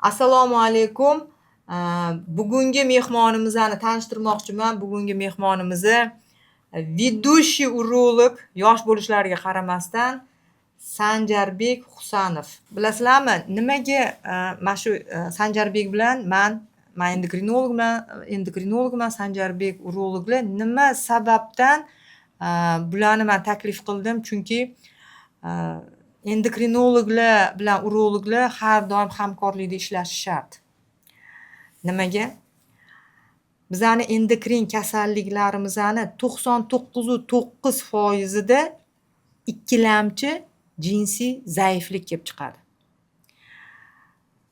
Assalomu alaykum. Bugungi mehmonimizni tanishtirmoqchiman. Bugungi mehmonimizni ведущий urolog, yosh bo'lishlariga qaramasdan, Sanjarbek Husanov. Bilasizlarmi, nimaga mana shu Sanjarbek bilan man endokrinologman, Sanjarbek urologlar, nima sababdan bularni man taklif qildim? Chunki endokrinologlar bilan urologlar har doim hamkorlikda ishlashi shart. Nimaga? Bizani endokrin kasalliklarimizni 99,9 foizida ikkilamchi jinsiy zaiflik kelib chiqadi.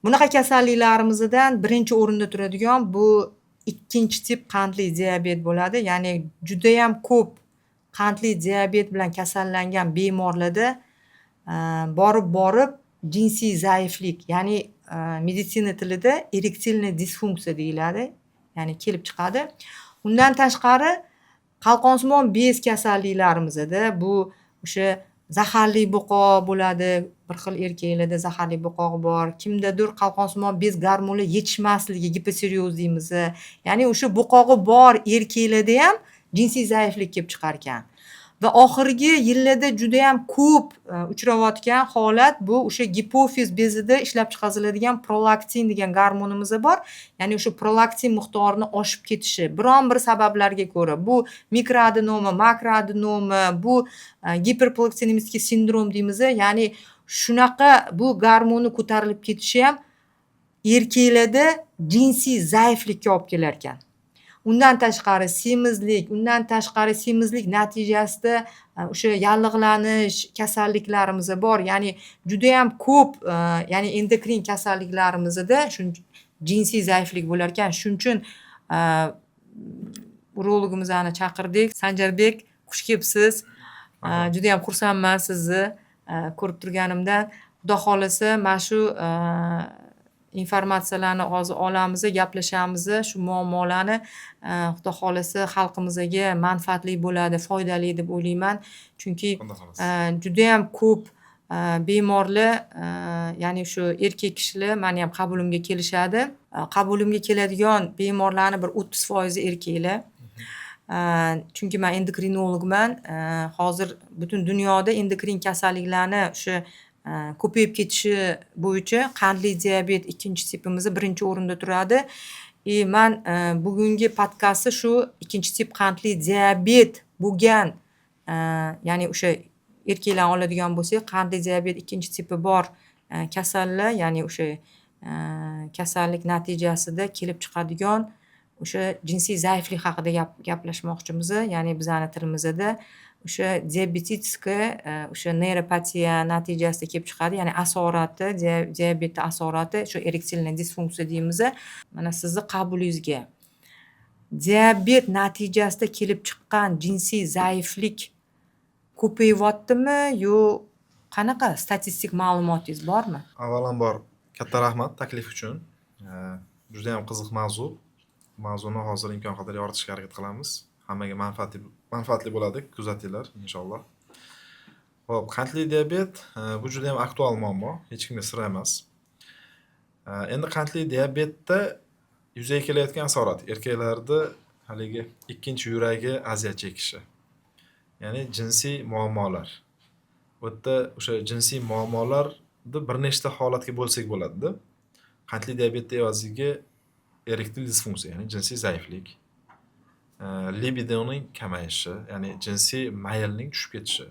Bunaqa kasalliklarimizdan birinchi o'rinda turadigan bu ikkinchi tip qandli diabet bo'ladi. Ya'ni judayam ko'p qandli diabet bilan kasallangan bemorlarda borib borib jinsiy zaiflik, ya'ni meditsina tilida эректильная disfunksiya deyiladi, ya'ni kelib chiqadi. Undan tashqari, qalqonsimon bez kasalliklarimizda bu o'sha zaharli bo'qoq bo'ladi. Bir xil erkaklarda zaharli bo'qoq bor, kimdadir qalqonsimon bez gormoni yetishmasligi, gipotireoz deymiz, ya'ni o'sha bo'qog'i bor erkaklarda ham jinsiy zaiflik kelib chiqar ekan. Va oxirgi yillarda judayam ko'p uchrayotgan holat bu o'sha gipofiz bezida ishlab chiqariladigan prolaktin degan gormonimiz bor, ya'ni o'sha prolaktin miqdorini oshib ketishi biron bir sabablarga ko'ra, bu mikroadenoma, makroadenoma, bu гиперпролактинемический sindrom deymiz, ya'ni shunaqa bu gormonni ko'tarilib ketishi ham erkaklarda jinsiy zaiflikka olib kelar ekan. Undan tashqari semizlik, undan tashqari semizlik natijasida o'sha yallig'lanish kasalliklarimiz bor. Ya'ni judayam ko'p, ya'ni endokrin kasalliklarimizda shu jinsiy zaiflik bo'larkan. Shuning uchun urologimizni chaqirdik. Sanjarbek, xush kelibsiz. Judayam xursandman sizni ko'rib turganimdan. Xudo xohlasa, mana shu informatsiyalarni hozir olamiz, gaplashamiz, shu muammolarni, xudo xohlasa, xalqimizga manfaatli bo'ladi, foydali deb o'ylayman. Chunki Xudo xohlasa. judayam ko'p bemorlar, ya'ni shu erkak kishilar mani ham qabulimga kelishadi. Qabulimga keladigan bemorlarni bir 30 foizi erkaklar. Chunki man endokrinologman. Hozir butun dunyoda endokrin kasalliklarni o'sha ko'payib ketishi bo'yicha qandli diabet ikkinchi tipimiz birinchi o'rinda turadi. И man bugungi podkastni shu ikkinchi tip qandli diabet bo'lgan, ya'ni o'sha erkaklarni oladigan bo'lsak, qandli diabet ikkinchi tipi bor kasallar, ya'ni o'sha kasallik natijasida kelib chiqadigan o'sha jinsiy zaiflik haqida gaplashmoqchimiz. Ya'ni bizani tilimizda o'sha диабетическая o'sha neyropatiya natijasida kelib chiqadi. Ya'ni asorati, diabetni asorati, shu эректильная disfunksiya deymiz. Mana sizni qabulingizga diabet natijasida kelib chiqqan jinsiy zaiflik ko'payyaptimi yo qanaqa, statistik ma'lumotingiz bormi? Avvalambor, katta rahmat taklif uchun. Judayam qiziq mavzu. Mavzuni hozir imkon qadar yoritishga harakat qilamiz. Hammaga manfaatli bo'ladi, kuzatinglar inshaalloh. Xo'p, qandli diabet bu judayam aktual muammo, hech kimga sir emas. Endi qandli diabetda yuzaga kelayotgan asorat erkaklarda haligi ikkinchi yuragi aziyat chekishi. Ya'ni jinsiy muammolar. Bu yerda o'sha jinsiy muammolarni bir nechta holatga bo'lsak bo'ladida. Qandli diabetni evaziga erektil disfunksiya, ya'ni jinsiy zaiflik, libidoning kamayishi, ya'ni jinsiy maylning tushib ketishi.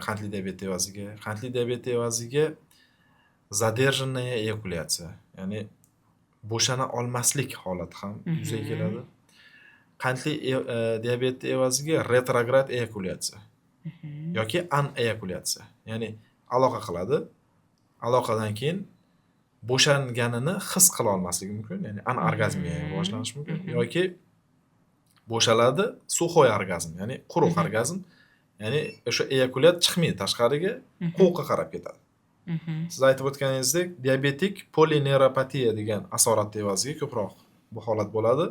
Qandli diabet evaziga, qandli diabet evaziga задержанная эякуляция, ya'ni bo'shana olmaslik holati ham yuzaga keladi. Qandli diabetni evaziga retrograd eyakulyatsiya yoki aneyakulyatsiya, ya'ni aloqa qiladi, aloqadan keyin bo'shanganini his qila olmasligi mumkin, ya'ni anorgazmiya rivojlanishi mumkin yoki bo'shaladi, сухой orgazm, ya'ni quruq orgazm, ya'ni o'sha eyakulyat chiqmaydi tashqariga, qovuqqa qarab ketadi. Siz aytib o'tganingizdek, diabetik polineyropatiya degan asoratni evaziga ko'proq bu holat bo'ladi.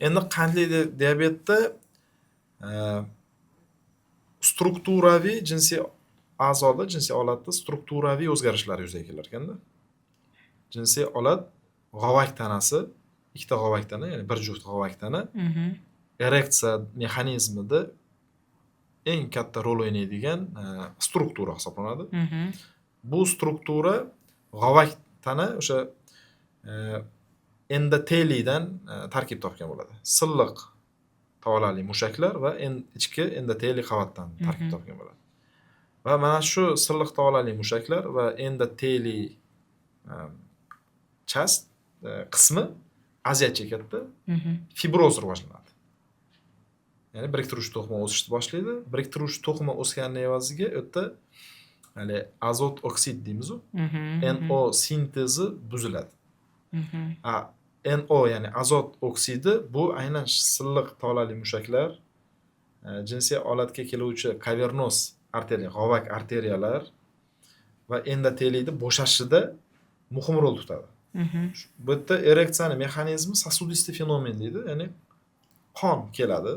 Endi qandli diabetda strukturaviy jinsiy a'zoda, jinsiy olatda strukturaviy o'zgarishlar yuzaga kelar ekanda. Jinsiy olat g'ovak tanasi, ikkita g'ovak tana, ya'ni bir juft g'ovak tana ereksiya mexanizmida eng katta rol o'ynaydigan struktura hisoblanadi. Bu struktura g'ovak tana o'sha endoteliydan tarkib topgan bo'ladi. Silliq tolali mushaklar va ichki endoteliy qavatdan tarkib topgan bo'ladi. Va mana shu silliq tolali mushaklar va endoteliy часть qismi aziyat chekadida, fibroz rivojlanadi. Ya'ni biriktiruvchi to'qima o'sishni boshlaydi. Biriktiruvchi to'qima o'sganini evaziga u yerda hali azot oksid deymiz-u, NO sintezi buziladi. A NO, ya'ni azot oksidi, bu aynan silliq tolali mushaklar, jinsiy olatga keluvchi kavernoz arteriya, g'ovak arteriyalar va endoteliyni bo'shashida muhim rol tutadi. Bu yerda ereksiyani mexanizmi сосудистый феномен deydi, ya'ni qon keladi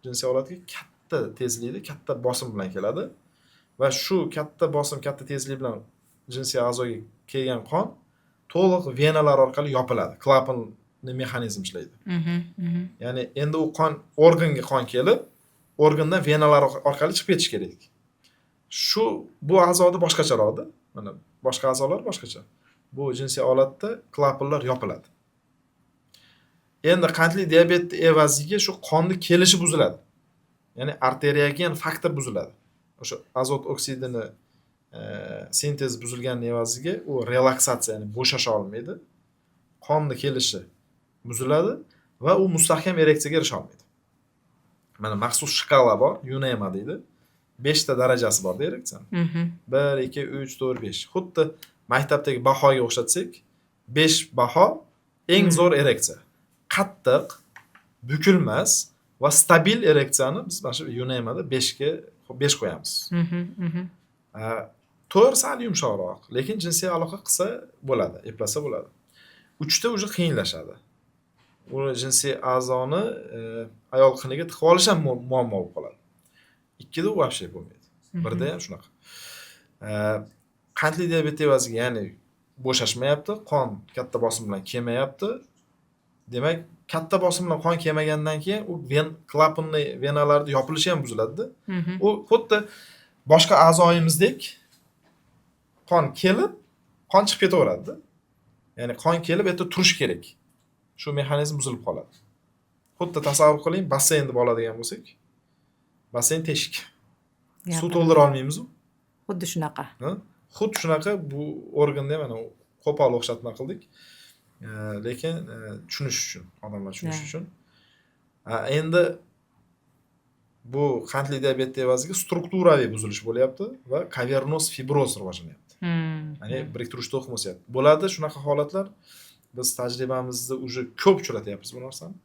jinsiy olatga katta tezlikda, katta bosim bilan keladi va shu katta bosim, katta tezlik bilan jinsiy a'zoga kelgan qon to'liq venalar orqali yopiladi. Klapanli mexanizm ishlaydi. Ya'ni endi u qon organga qon kelib, organdan venalar orqali chiqib ketishi kerak. Shu bu a'zoda boshqacharoqda. Mana boshqa a'zolar boshqacha. Bu jinsiy olatda klapanlar yopiladi. Endi qandli diabetni evaziga shu qonni kelishi buziladi. Ya'ni arteriyagen faktor buziladi. O'sha azot oksidini sintezi buzilgani evaziga u relaksatsiya, ya'ni bo'shasha olmaydi. Qonni kelishi buziladi va u mustahkam ereksiyaga erisha olmaydi. Mana maxsus shkala bor, UNEMA deydi. 5 ta darajasi borda ereksiyani. 1, 2, 3, 4, 5. Xuddi maktabdagi bahoga o'xshatsak, 5 baho eng zo'r ereksiya. Qattiq, bukilmas va stabil ereksiyani biz mana shu UNEMAda 5 ga 5 qo'yamiz. 4 sal yumshoqroq, lekin jinsiy aloqa qilsa bo'ladi, eplasa bo'ladi. 3 ta уже qiyinlashadi. Uni jinsiy a'zoni ayol qiniga tiqib olish ham muammo bo'lib qoladi. 2 da u вообще bo'lmaydi. 1 da ham shunaqa. Qandli diabet evaziga, ya'ni bo'shashmayapti, qon katta bosim bilan kelmayapti. Demak, katta bosim bilan qon kelmagandan keyin u klapanli venalarni yopilishi ham buziladida. U xuddi boshqa a'zoyimizdek qon kelib, qon chiqib ketaveradida. Ya'ni qon kelib, u yerda turishi kerak. Shu mexanizm buzilib qoladi. Xuddi tasavvur qiling, basseyn deb oladigan bo'lsak, basseyn teshik. Suv to'ldira olmaymiz-u. Xuddi shunaqa. Ha? Xuddi shunaqa bu organda ham mana qo'pol o'xshatma qildik. Lekin tushunish uchun, odamlar tushunishi uchun. Endi bu qandli diabet evaziga strukturaviy buzilish bo'lyapti va kavernoz fibroz rivojlanyapti. Ya'ni biriktiruvchi to'qima o'syapti. Bo'ladi shunaqa holatlar. Biz tajribamizda уже ko'p uchratyapmiz bu narsani.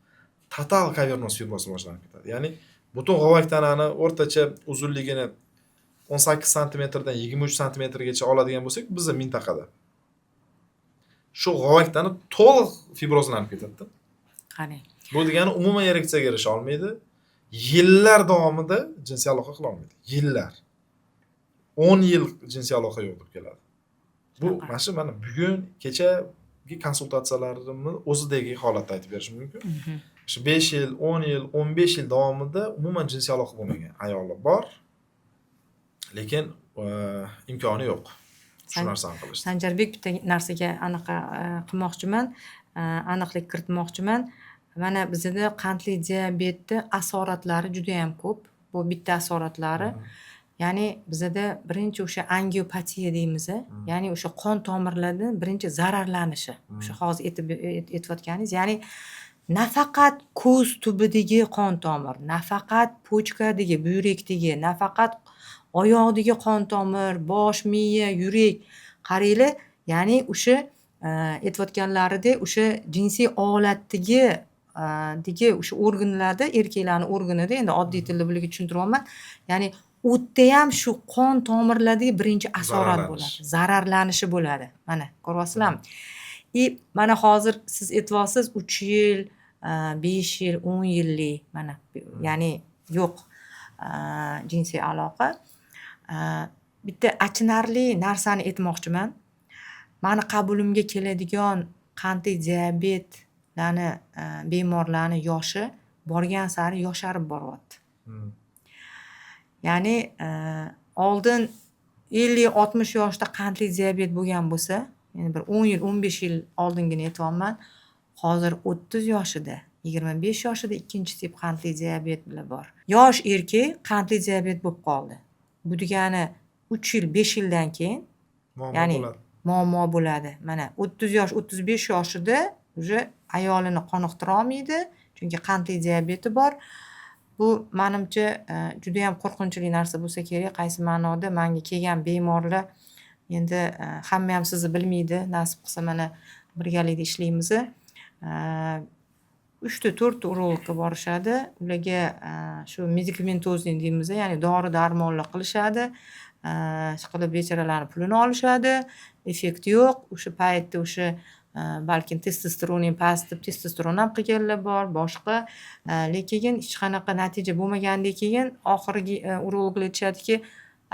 Total kavernoz fibroz rivojlanib ketadi. Ya'ni butun g'ovak tanani o'rtacha uzunligini 18 santimetrdan 23 santimetrgacha oladigan bo'lsak, bizni mintaqada shu g'ovak tana to'liq fibrozlanib ketadi. Qarang. Bu degani umuman ereksiyaga erisha olmaydi. Yillar davomida jinsiy aloqa qila olmaydi. Yillar. 10 yil jinsiy aloqa yo'q deb keladi. Bu Shunaqa. mana shu mana bugun, kechagi konsultatsiyalarimni o'zidagi holatda aytib berishim mumkin. Shu 5 yil, 10 yil, 15 yil davomida umuman jinsiy aloqa bo'lmagan ayollar bor. Lekin imkoni yo'q shu narsani qilishni. Sanjarbek, bitta narsaga anaqa qilmoqchiman, aniqlik kiritmoqchiman. Mana bizada qandli diabetni asoratlari juda ham ko'p. Bu bitta asoratlari. Ya'ni bizada birinchi o'sha angiopatiya deymiz, ya'ni o'sha qon tomirlarni birinchi zararlanishi. O'sha hozir aytayotganingiz, ya'ni nafaqat ko'z tubidagi qon tomir, nafaqat почка dagi, buyrakdagi, nafaqat oyoqdagi qon tomir, bosh miya, yurak. Qaranglar, ya'ni o'sha aytayotganlaridek o'sha jinsiy olatdagi dagi o'sha organlarda, erkaklarni organida, endi oddiy tilda bularga tushuntiryapman. Ya'ni u yerda ham shu qon tomirlardagi birinchi asorat Zararlanish. bo'ladi, zararlanishi bo'ladi. Mana ko'ryapsizlarmi? И mana hozir siz aytyapsiz 3 yil, 5 yil, 10 yillik mana, ya'ni yo'q jinsiy aloqa. Bitta achinarli narsani aytmoqchiman. Mani qabulimga keladigan qandli diabetlarni bemorlarni yoshi borgan sari yosharib boryapti. Ya'ni oldin 50-60 yoshda qandli diabet bo'lgan bo'lsa, ya'ni bir 10 yil, 15 yil oldingini aytyapman, hozir 30 yoshida, 25 yoshida ikkinchi tip qandli diabetlar bor. Yosh erkak qandli diabet bo'lib qoldi. Bu degani 3 yil, 5 yildan keyin muammo ya'ni bo'ladi. Muammo bo'ladi. Mana 30 yosh, 35 yoshida уже ayolini qoniqtira olmaydi, chunki qandli diabeti bor. Bu manimcha judayam qo'rqinchli narsa bo'lsa kerak. Qaysi ma'noda manga kelgan bemorlar endi hamma ham sizni bilmaydi. Nasib qilsa, mana birgalikda ishlaymiz. Uchta, to'rtta urologga borishadi. Ularga shu медикаментозный deymiz, ya'ni dori darmonlar qilishadi. Ishqilib bechoralarni pulini olishadi. Effekt yo'q. O'sha paytda o'sha balkim testosteroning past deb testosteron ham qilganlar bor, boshqa. Lekin hech qanaqa natija bo'lmagandan keyin oxirgi urologlar aytishadiki,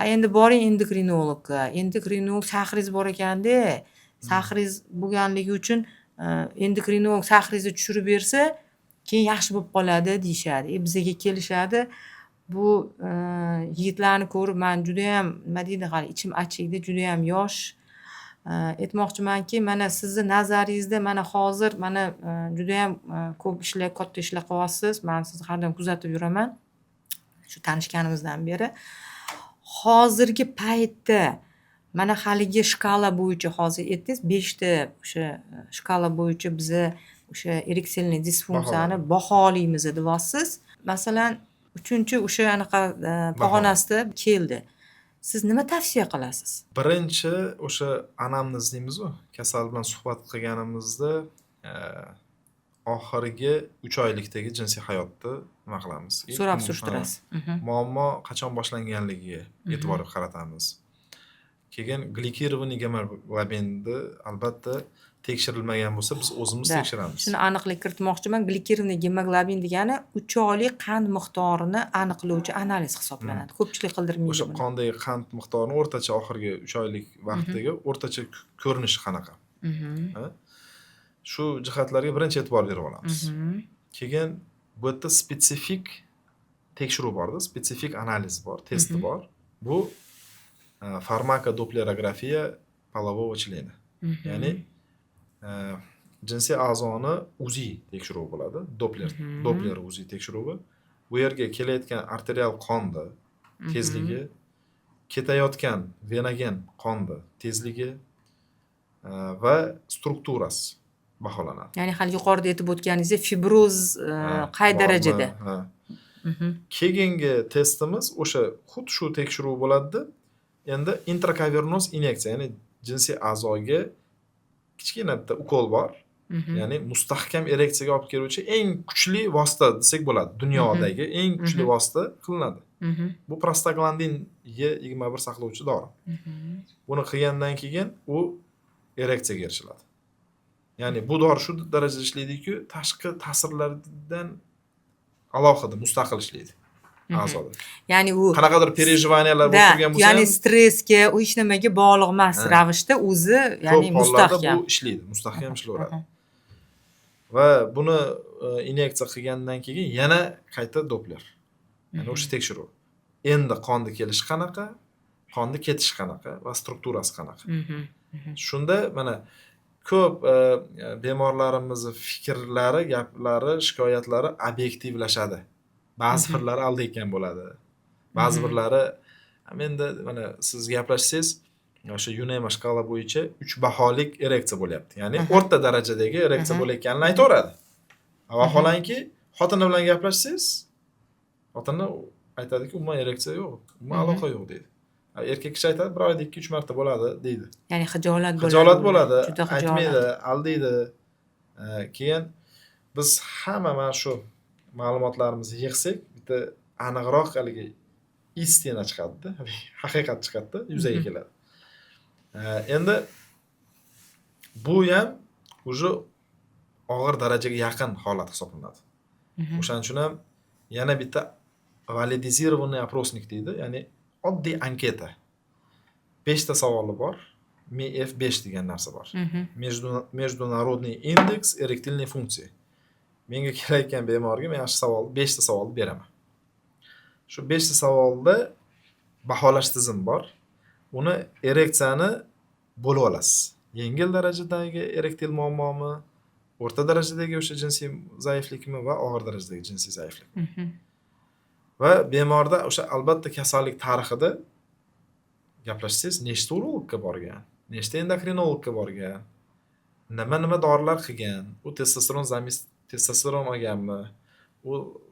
a endi boring endokrinologga. Endokrinolog сахар ingiz bor ekanda, сахар ingiz bo'lganligi uchun endokrinolog сахар ingizni tushirib bersa, keyin yaxshi bo'lib qoladi deyishadi. Bizaga kelishadi. Bu yigitlarni ko'rib man judayam, nima deydi, hali ichim achiydi, judayam yosh. Aytmoqchimanki, mana sizni nazaringizda mana hozir mana judayam ko'p ishlar, katta ishlar qilyapsiz. Man sizni har doim kuzatib yuraman. Shu tanishganimizdan beri. Hozirgi paytda mana haligi shkala bo'yicha hozir aytdingiz, 5 ta o'sha shkala bo'yicha biza o'sha эректильный disfunksiyani baholaymiz deyapsiz. Masalan, 3 o'sha anaqa pog'onasida keldi. Siz nima tavsiya qilasiz? Birinchi o'sha anamnez deymiz-ku, kasal bilan suhbat qilganimizda oxirgi 3 oylikdagi jinsiy hayotni nima qilamiz? So'rab surishtirasiz. Muammo qachon boshlanganligiga e'tibor qaratamiz. Keyin гликированный gemoglobinni albatta tekshirilmagan bo'lsa, biz o'zimiz tekshiramiz. Shuni aniqlik kiritmoqchiman. Гликированный gemoglobin degani 3 oylik qand miqdorini aniqlovchi analiz hisoblanadi. Ko'pchilik qildirmaydi O'sha buni. qondagi qand miqdorini o'rtacha oxirgi 3 oylik vaqtdagi o'rtacha ko'rinishi qanaqa? Ha? Shu jihatlarga birinchi e'tibor berib olamiz. Keyin bu yerda spetsifik tekshiruv borda, spetsifik analiz bor, testi bor. Bu farmakodoplerografiya полового члена. Ya'ni jinsiy a'zoni UZI tekshiruvi bo'ladi. Doppler, Doppler UZI tekshiruvi. Bu yerga kelayotgan arterial qonni tezligi, ketayotgan venogen qonni tezligi va strukturasi baholanadi. Ya'ni hali yuqorida aytib o'tganingizdek, fibroz qay Bormi? darajada? Ha. Keyingi testimiz o'sha xuddi shu tekshiruv bo'ladida. Endi интракаверноз inyeksiya, ya'ni jinsiy a'zoga kichkina bitta ukol bor. Ya'ni mustahkam ereksiyaga olib keluvchi eng kuchli vosita desak bo'ladi. Dunyodagi eng kuchli vosita qilinadi. Bu prostaglandin E21 saqlovchi dori. Buni qilgandan keyin u ereksiyaga erishiladi. Ya'ni bu dori shu darajada ishlaydiki, tashqi ta'sirlardan alohida mustaqil ishlaydi a'zoda. Ya'ni u Qanaqadir переживания lar bo'lib da, turgan bo'lsa ya'ni ham stressga, u hech nimaga bog'liq emas ravishda o'zi, ya'ni ko'p hollarda mustahkam. bu ishlaydi, mustahkam ishlayveradi. Va buni inyeksiya qilgandan keyin yana qayta Doppler. Ya'ni o'sha tekshiruv. Endi qonni kelishi qanaqa, qonni ketishi qanaqa va strukturasi qanaqa. Shunda mana ko'p bemorlarimizni fikrlari, gaplari, shikoyatlari obyektivlashadi. Ba'zi birlari aldayotgan bo'ladi. Ba'zi birlari menda mana siz gaplashsangiz, o'sha Yunema shkala bo'yicha 3 baholik ereksiya bo'lyapti. Ya'ni o'rta darajadagi ereksiya bo'layotganini aytaveradi. Vaholanki, xotini bilan gaplashsangiz, xotini aytadiki, umuman ereksiya yo'q, umuman aloqa yo'q deydi. Erkak kishi aytadi, bir oyda 2-3 marta bo'ladi deydi. Ya'ni xijolat bo'ladi. Xijolat bo'ladi, Juda xijolat. aytmaydi, aldaydi. Keyin biz hamma mana shu ma'lumotlarimizni yig'sak, bitta aniqroq haligi истина chiqadi-da, haqiqat chiqadi-da, yuzaga keladi. Endi bu ham уже og'ir darajaga yaqin holat hisoblanadi. O'shaning uchun ham yana bitta валидизированный опросник deydi, ya'ni oddiy anketa. 5 ta savoli bor. MIF5 degan narsa bor. Международный индекс эректильной функции. Menga kelayotgan bemorga men shu savol, 5 ta savolni beraman. Shu 5 ta savolda baholash tizimi bor. Uni ereksiyani bo'lib olasiz. Yengil darajadagi erektil muammomi, o'rta darajadagi o'sha jinsiy zaiflikmi va og'ir darajadagi jinsiy zaiflik. Va bemorda o'sha albatta kasallik tarixida gaplashsangiz, nechta urologga borgan, nechta endokrinologga borgan, nima-nima dorilar qilgan, u testosteron testosteron olganmi, u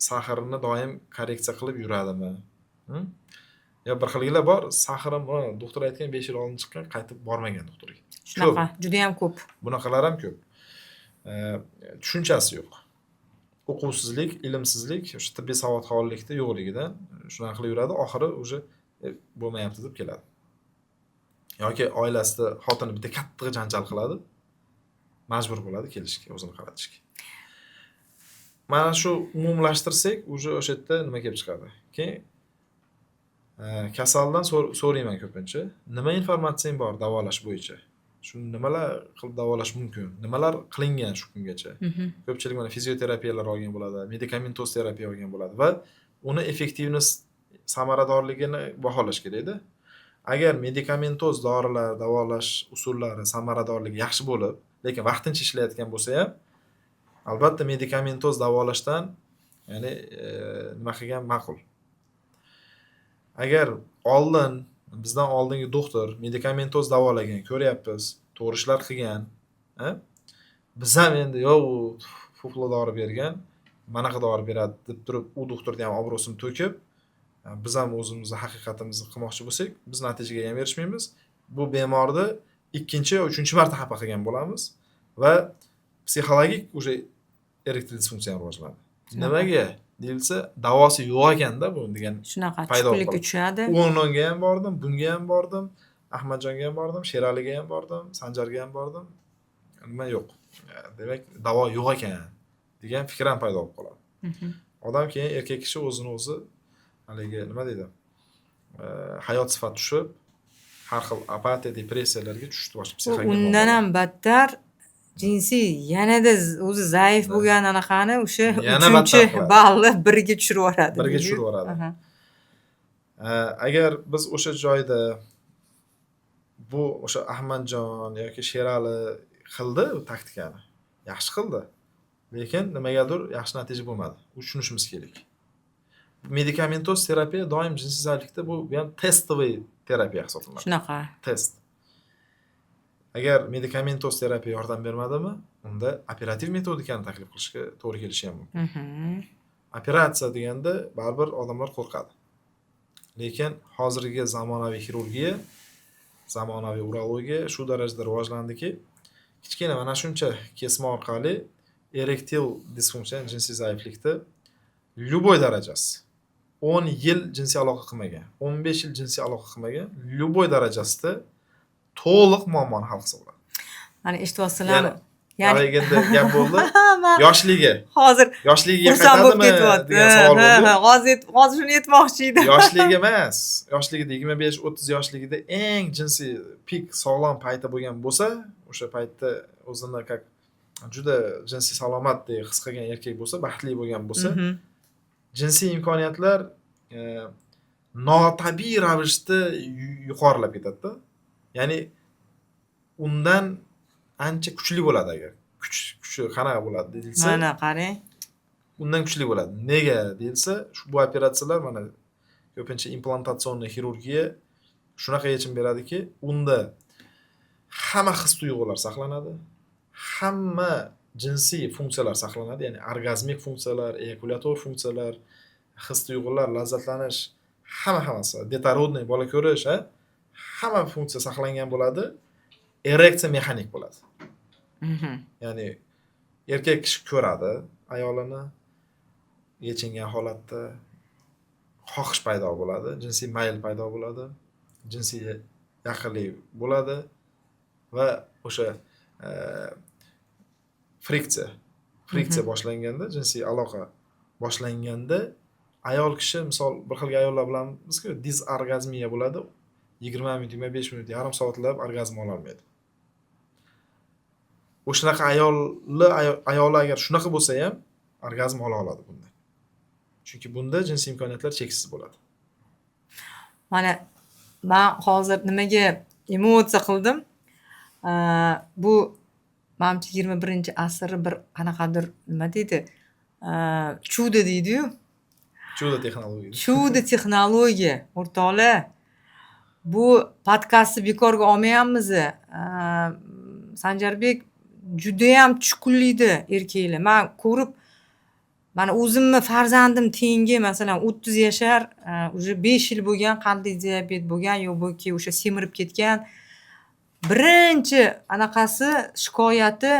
сахар ini doim korreksiya qilib yuradimi? Yo bir xilgilar bor, сахар im doktor aytgan 5 yil oldin chiqqan, qaytib bormagan doktorga. Shunaqa, judayam ko'p. Bunaqalar ham ko'p. Tushunchasi yo'q. O'quvsizlik, ilmsizlik, o'sha tibbiy savodxonlikda yo'qligidan shunaqa qilib yuradi, oxiri уже bo'lmayapti deb keladi. Yoki oilasida xotini bitta qattiq janjal qiladi, majbur bo'ladi kelishga, o'zini qaratishga. Mana shu umumlashtirsak, уже o'sha yerda nima kelib chiqadi? Keyin kasaldan so'rayman ko'pincha, nima informatsiyang bor davolash bo'yicha? Shu nimalar qilib davolash mumkin? Nimalar qilingan shu kungacha? Ko'pchilik mana fizioterapiyalar olgan bo'ladi, medikamentoz terapiya olgan bo'ladi va uni эффективность, samaradorligini baholash kerakda. Agar medikamentoz dorilar, davolash usullari samaradorligi yaxshi bo'lib, lekin vaqtincha ishlayotgan bo'lsa ham, albatta medikamentoz davolashdan, ya'ni nima qilgan ma'qul. Agar oldin bizdan oldingi doktor medikamentoz davolagan, ko'ryapmiz, to'g'ri ishlar qilgan, a? Biz ham endi yo'q, u фуфло dori bergan, manaqa dori beradi deb turib, u doktorni ham obro'sini to'kib, biz ham o'zimizni haqiqatimizni qilmoqchi bo'lsak, biz natijaga ham erishmaymiz. Bu bemorni ikkinchi yo uchinchi marta xafa qilgan bo'lamiz va psixologik уже erektil disfunksiya ham rivojlanadi. Nimaga deyilsa, davosi yo'q ekanda bu degan Shunaqa paydo tushkunlikka bo'ladi. tushadi. U o'nga ham bordim, bunga ham bordim, Ahmadjonga ham bordim, Sheraliga ham bordim, Sanjarga ham bordim. Nima yo'q. Demak, davo yo'q ekan degan fikr ham paydo bo'lib qoladi. Odam keyin, erkak kishi o'zini o'zi haligi nima deydi? Hayot sifati tushib, har xil apatiya, depressiyalarga tushishni boshlaydi. U Psixogen undan muammolar. ham battar jinsiy yanada o'zi zaif bo'lgan anaqani o'sha Yana uchinchi battar qiladi. Balli birga tushirib yuboradi. Birga deydi. tushirib yuboradi. Agar biz o'sha joyda bu o'sha Ahmadjon yoki Sherali qildi u taktikani. Yaxshi qildi. Lekin nimagadir yaxshi natija bo'lmadi. U tushunishimiz kerak. Medikamentoz terapiya doim jinsiy zaiflikda bu ham тестовый terapiya hisoblanadi. Shunaqa. Test. Agar medikamentoz terapiya yordam bermadimi, unda operativ metodikani taklif qilishga to'g'ri kelishi ham mumkin. Operatsiya deganda baribir odamlar qo'rqadi. Lekin hozirgi zamonaviy xirurgiya, zamonaviy urologiya shu darajada rivojlandiki, kichkina mana shuncha kesma orqali erektil disfunksiya, jinsiy zaiflikni любой darajasi, 10 yil jinsiy aloqa qilmagan, 15 yil jinsiy aloqa qilmagan, любой darajasida to'liq muammoni hal qilsa bo'ladi. Mana, eshityapsizlarmi? Yana Ya'ni endi gap bo'ldi. Man Yoshligi, hozir yoshligiga xursand bo'lib qaytadimi ketyapti. degan savol Ha, bo'ldi. ha, hozir shuni aytmoqchi edim. Yoshligi emas, yoshligida, 25-30 yoshligida eng jinsiy пик, sog'lom payti bo'lgan bo'lsa, o'sha paytda o'zini как juda jinsiy salomatdek his qilgan erkak bo'lsa, baxtli bo'lgan bo'lsa, jinsiy imkoniyatlar notabiiy ravishda yuqorilab ketadi-da. Ya'ni undan ancha kuchli bo'ladi agar. Kuchi qanaqa bo'ladi deyilsa, Mana qarang. undan kuchli bo'ladi. Nega deyilsa, shu bu operatsiyalar, mana ko'pincha имплантационный xirurgiya shunaqa yechim beradiki, unda hamma his tuyg'ular saqlanadi, hamma jinsiy funksiyalar saqlanadi, ya'ni orgazmik funksiyalar, eyakulyator funksiyalar, his tuyg'ular, lazzatlanish, hamma hammasi, детородный, bola ko'rish, a, hamma funksiya saqlangan bo'ladi. Ereksiya mexanik bo'ladi. Ya'ni erkak kishi ko'radi ayolini yechingan holatda, xohish paydo bo'ladi, jinsiy mayl paydo bo'ladi, jinsiy yaqinlik bo'ladi va o'sha friksiya boshlanganda, jinsiy aloqa boshlanganda ayol kishi, misol, bir xil ayollar bilamizku, disorgazmiya bo'ladi. 20 minut, 25 minut, yarim soatlab orgazm ololmaydi. O'shanaqa ayolli, ayoli agar shunaqa bo'lsa ham, orgazm ola oladi bundan, chunki bunda jinsiy imkoniyatlar cheksiz bo'ladi. Mana man hozir nimaga emotsiya qildim? Bu manimcha 21-asrni bir qanaqadir, nima deydi, чудо deydiyu. Чудо texnologiya. Чудо texnologiya, o'rtoqlar. Bu podkastni bekorga olmayapmiz. Sanjarbek judayam tushkunlikda erkaklar. Man ko'rib, mana o'zimni farzandim tengi, masalan, 30 yashar, уже 5 yil bo'lgan qandli diabet bo'lgan, yo bo'lki o'sha semirib ketgan. Birinchi anaqasi, shikoyati: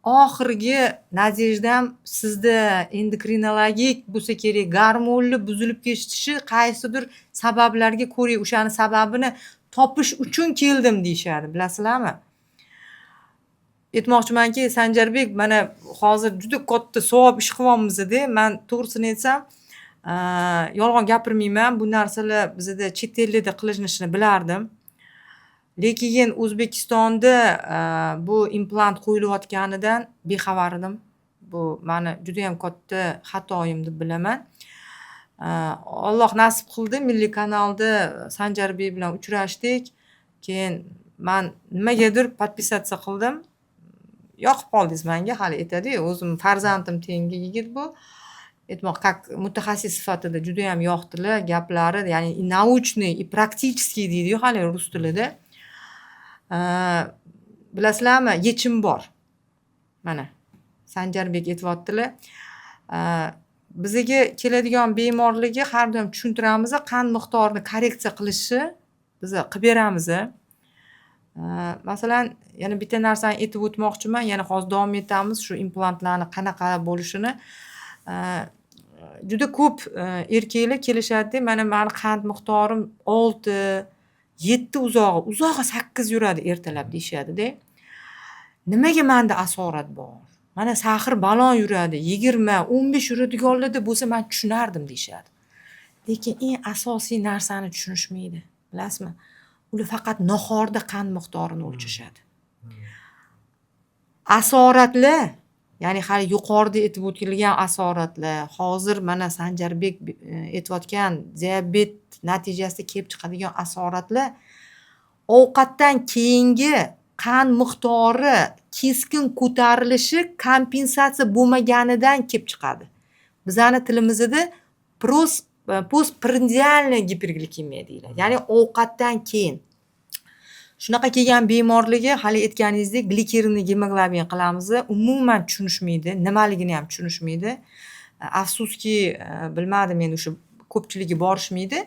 "Oxirgi надежда m sizda, endokrinologik bo'lsa kerak, gormonni buzilib ketishi qaysidir sabablarga ko'ra, o'shani sababini topish uchun keldim", deyishadi. Bilasizlarmi, aytmoqchimanki, Sanjarbek, mana hozir juda katta savob ish qilyapmizda. Man to'g'risini aytsam, yolg'on gapirmayman, bu narsalar bizada chet ellarda qilinishini bilardim, lekin O'zbekistonda bu implant qo'yilayotganidan bexabar edim. Bu mani judayam katta xatoyim deb bilaman. Olloh nasib qildi, Milliy kanalda Sanjarbek bilan uchrashdik. Keyin man nimagadir подписаться qildim, yoqib qoldingiz manga. Hali aytadiyu, o'zim farzandim tengi yigit bu. Aytmoq, как mutaxassis sifatida judayam yoqdilar gaplari, ya'ni и научный, и практический deydiyu hali rus tilida. Bilasizlarmi, yechim bor. Mana Sanjarbek aytyaptilar, bizaga keladigan bemorlarga har doim tushuntiramiz, qand miqdorini korreksiya qilishni biza qilib beramiz. Masalan, yana bitta narsani aytib o'tmoqchiman, yana hozir davom etamiz shu implantlarni qanaqa bo'lishini. Juda ko'p erkaklar kelishadida, mana mani qand miqdorim 6, 7, uzog'i uzog'i 8 yuradi ertalab, deyishadida. Nimaga manda asorat bor? Mana сахар balon yuradi, 20, 15 yuradiganlarda bo'lsa, man tushunardim, deyishadi. Lekin eng asosiy narsani tushunishmaydi, bilasizmi? Ular faqat nahorda qand miqdorini o'lchashadi. Asoratlar, ya'ni hali yuqorida aytib o'tilgan asoratlar, hozir mana Sanjarbek aytayotgan diabet natijasida kelib chiqadigan asoratlar ovqatdan keyingi qand miqdori keskin ko'tarilishi kompensatsiya bo'lmaganidan kelib chiqadi. Bizani tilimizda постпрандиальная giperglikemiya deyiladi, ya'ni ovqatdan keyin. Shunaqa kelgan bemorlarga hali aytganingizdek гликированный gemoglobin qilamiz, umuman tushunishmaydi, nimaligini ham tushunishmaydi. Afsuski, bilmadim endi, o'sha ko'pchiligi borishmaydi.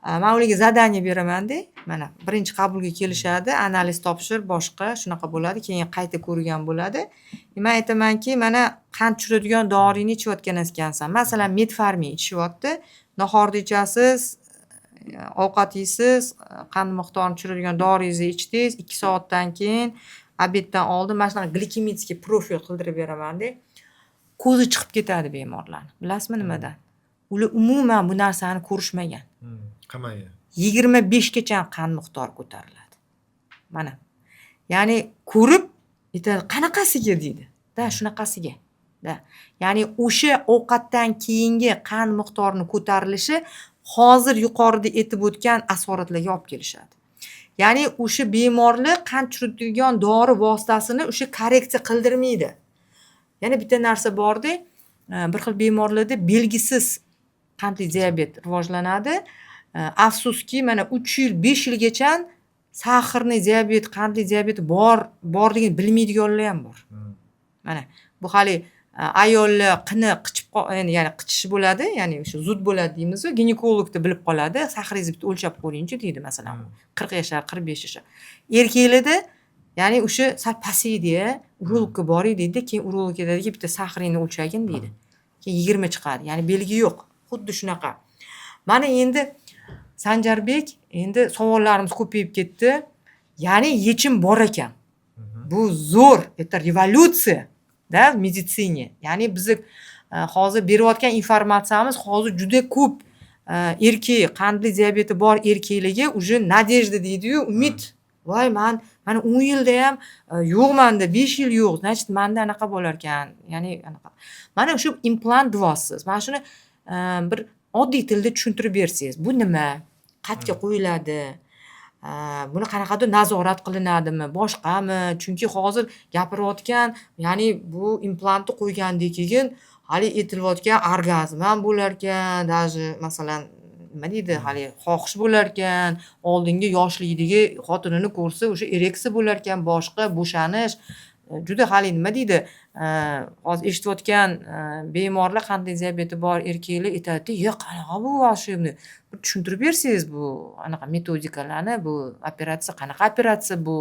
Man ularga задание beramanda, mana birinchi qabulga kelishadi, analiz topshir, boshqa shunaqa bo'ladi, keyin qayta ko'rgan bo'ladi. Man aytamanki, mana qand tushiradigan doringni ichayotgan ekansan. Masalan, metformin ichishyapti. Nahorda ichasiz, ovqat yeysiz, qand miqdorini tushiradigan doringizni ichdingiz, 2 soatdan keyin, обед dan oldin mana shunaqa гликемический profil qildirib beramanda, ko'zi chiqib ketadi bemorlarni. Bilasizmi nimadan? Ular umuman bu narsani ko'rishmagan. Qilmagan. 25gacha qand miqdori ko'tariladi. Mana. Ya'ni ko'rib aytadi, qanaqasiga deydi. Да, shunaqasiga. Да. Ya'ni o'sha ovqatdan keyingi qand miqdorini ko'tarilishi hozir yuqorida aytib o'tgan asoratlarga olib kelishadi. Ya'ni o'sha bemorlar qand tushiradigan dori vositasini o'sha korreksiya qildirmaydi. Yana bitta narsa borda, bir xil bemorlarda belgisiz qandli diabet rivojlanadi. Afsuski, mana 3 yil, 5 yilgacha сахарный diabet, qandli diabet bor borligini bilmaydiganlar ham bor. Mana bu hali ayollar qini qichib, ya'ni qichish bo'ladi, ya'ni o'sha зуд bo'ladi deymizu, ginekologda bilib qoladi, сахар ingizni bitta o'lchab ko'ringchi deydi, masalan, 40 yashar, 45 yashar. Erkaklarda, ya'ni o'sha sal pasaydi, urologga boring deydida, keyin urolog aytadiki, bitta сахар ingni o'lchagin deydi. Keyin 20 chiqadi, ya'ni belgi yo'q. Xuddi shunaqa. Mana endi Sanjarbek, endi savollarimiz ko'payib ketdi. Ya'ni yechim bor ekan. Bu zo'r, это революция, да, в медицине. Ya'ni bizni hozir berayotgan informatsiyamiz hozir juda ko'p. Erkak, qandli diabeti bor erkaklarga уже надежда deydiyu, umid. Voy, man mana 10 yilda ham yo'q manda, 5 yil yo'q, значит, manda anaqa bo'larkan, ya'ni anaqa. Mana shu implant deyapsiz, mana shuni bir oddiy tilda tushuntirib bersangiz, bu nima, qayerga qo'yiladi, buni qanaqadir nazorat qilinadimi, boshqami? Chunki hozir gapirayotgan, ya'ni bu implantni qo'ygandan keyin hali aytilayotgan orgazm ham bo'larkan, даже, masalan, nima deydi, haligi xohish bo'larkan, oldingi yoshlikdagi xotinini ko'rsa, o'sha ereksiya bo'larkan, boshqa bo'shanish. Juda haligi, nima deydi, hozir eshitayotgan bemorlar, qandli diabeti bor erkaklar aytadida: "Ye, qanaqa bu волшебный?" Bir tushuntirib bersangiz bu anaqa metodikalarni, bu operatsiya qanaqa operatsiya, bu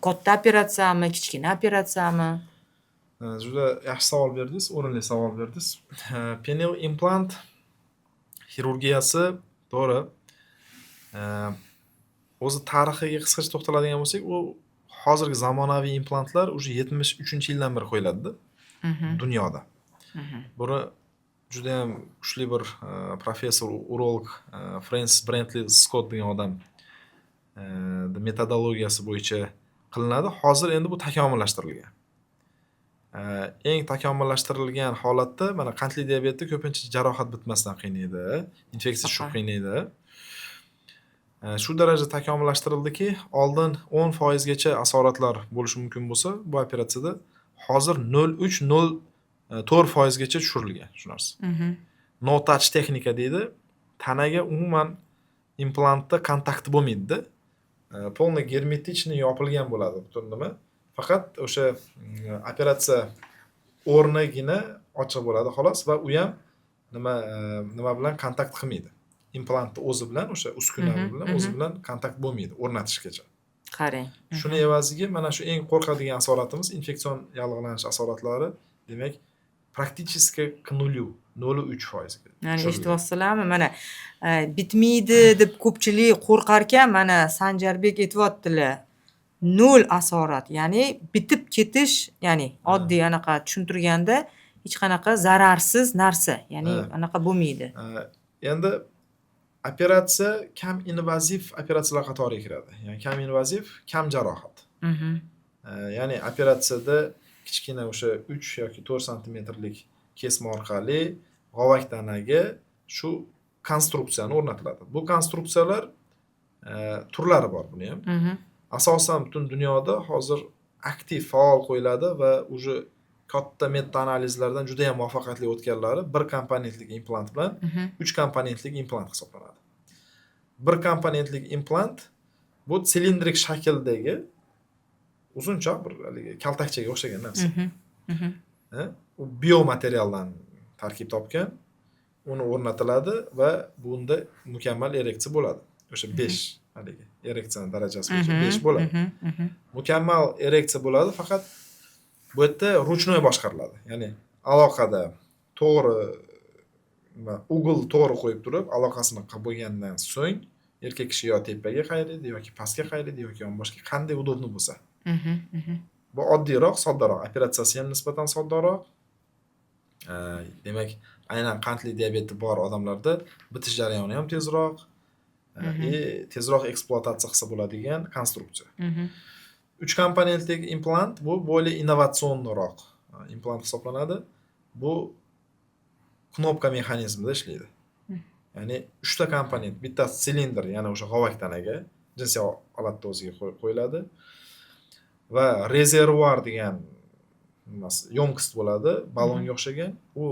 katta operatsiyami, kichkina operatsiyami? Juda yaxshi savol berdingiz, o'rinli savol berdingiz. Penil implant xirurgiyasi, to'g'ri. O'zi tarixiga qisqacha to'xtaladigan bo'lsak, u hozirgi zamonaviy implantlar уже 73-yildan beri qo'yiladida dunyoda. Buni judayam kuchli bir professor, urolog Frensis Brentli Skott degan odam metodologiyasi bo'yicha qilinadi. Hozir endi bu takomillashtirilgan. Eng takomillashtirilgan holatda mana qandli diabetda ko'pincha jarohat bitmasdan qiynaydi, infeksiya tushib qiynaydi. Shu darajada takomillashtirildiki, oldin 10% gacha asoratlar bo'lishi mumkin bo'lsa, bu operatsiyada hozir 0,3-0,4% gacha tushirilgan shu narsa. No touch texnika deydi. Tanaga umuman implantda kontakti bo'lmaydida. Полный герметичный yopilgan bo'ladi butun nima. Faqat o'sha operatsiya o'rnigina ochiq bo'ladi, xolos, va u ham nima bilan kontakt qilmaydi. Implantni o'zi bilan, o'sha uskuna bilan, o'zi bilan kontakt bo'lmaydi o'rnatishgacha. Qarang. Shuni evaziga mana shu eng qo'rqadigan asoratimiz, infeksion yallig'lanish asoratlari, demak, практически к нулю, 0,3% ga Ya'ni tushirilgan. Eshityapsizlarmi? Mana bitmaydi deb ko'pchilik qo'rqarkan, mana Sanjarbek aytyaptilar. Nol asorat, ya'ni bitib ketish, ya'ni oddiy anaqa tushuntirganda hech qanaqa zararsiz narsa, ya'ni anaqa bo'lmaydi. Endi operatsiya kam invaziv operatsiyalar qatoriga kiradi. Ya'ni kam invaziv, kam jarohat. Ya'ni operatsiyada kichkina o'sha 3 yoki 4 santimetrlik kesma orqali g'ovak tanaga shu konstruksiyani o'rnatiladi. Bu konstruksiyalar turlari bor buni ham. Asosan butun dunyoda hozir aktiv, faol qo'yiladi va уже katta meta analizlardan juda ham muvaffaqiyatli o'tganlari bir komponentlik implant bilan uch komponentlik implant hisoblanadi. Bir komponentlik implant bu silindrik shakldagi uzunchoq bir haligi kaltakchaga o'xshagan narsa. U biomaterialdan tarkib topgan. Uni o'rnatiladi va bunda mukammal ereksiya bo'ladi. O'sha 5 haligi ereksiyani darajasi bo'yicha 5 bo'ladi. Mhm, mhm. Mukammal ereksiya bo'ladi, faqat bu yerda ручной boshqariladi. Ya'ni aloqada to'g'ri nima, угол to'g'ri qo'yib turib, aloqasini qilib bo'lgandan so'ng erkak kishi yo tepaga qayiradi, yoki pastga qayiradi, yoki yonboshga, qanday удобно bo'lsa. Mhm, mhm. Bu oddiyroq, soddaroq, operatsiyasi ham nisbatan soddaroq. Demak, aynan qandli diabeti bor odamlarda bitish jarayoni ham tezroq и tezroq ekspluatatsiya qilsa bo'ladigan konstruksiya. Uch komponentlik implant bu более инновационный roq implant hisoblanadi. Bu knopka mexanizmida ishlaydi. Ya'ni uchta komponent, bittasi silindr, ya'ni o'sha g'ovak tanaga, jinsiy olatni o'ziga qo'yiladi va rezervuar degan nimasi, ёмкость bo'ladi, ballonga o'xshagan. U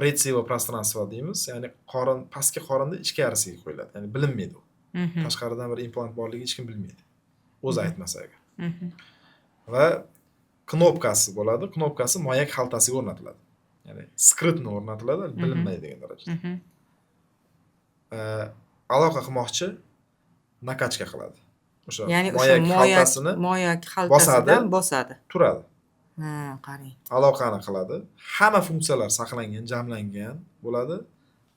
рецево пространство deymiz, ya'ni qorin, pastki qorinni ichkarisiga qo'yiladi. Ya'ni bilinmaydi u. Tashqaridan bir implant borligini hech kim bilmaydi. O'zi aytmasa agar. Va knopkasi bo'ladi. Knopkasi moyak xaltasiga o'rnatiladi. Ya'ni скрытно o'rnatiladi, bilinmaydigan darajada. Aloqa qilmoqchi, накачка qiladi. O'sha Ya'ni o'sha moyak moyak xaltasini moyak bosadi, xaltasidan bosadi. turadi. Ha, qarang. Aloqani qiladi. Hamma funksiyalar saqlangan, jamlangan bo'ladi.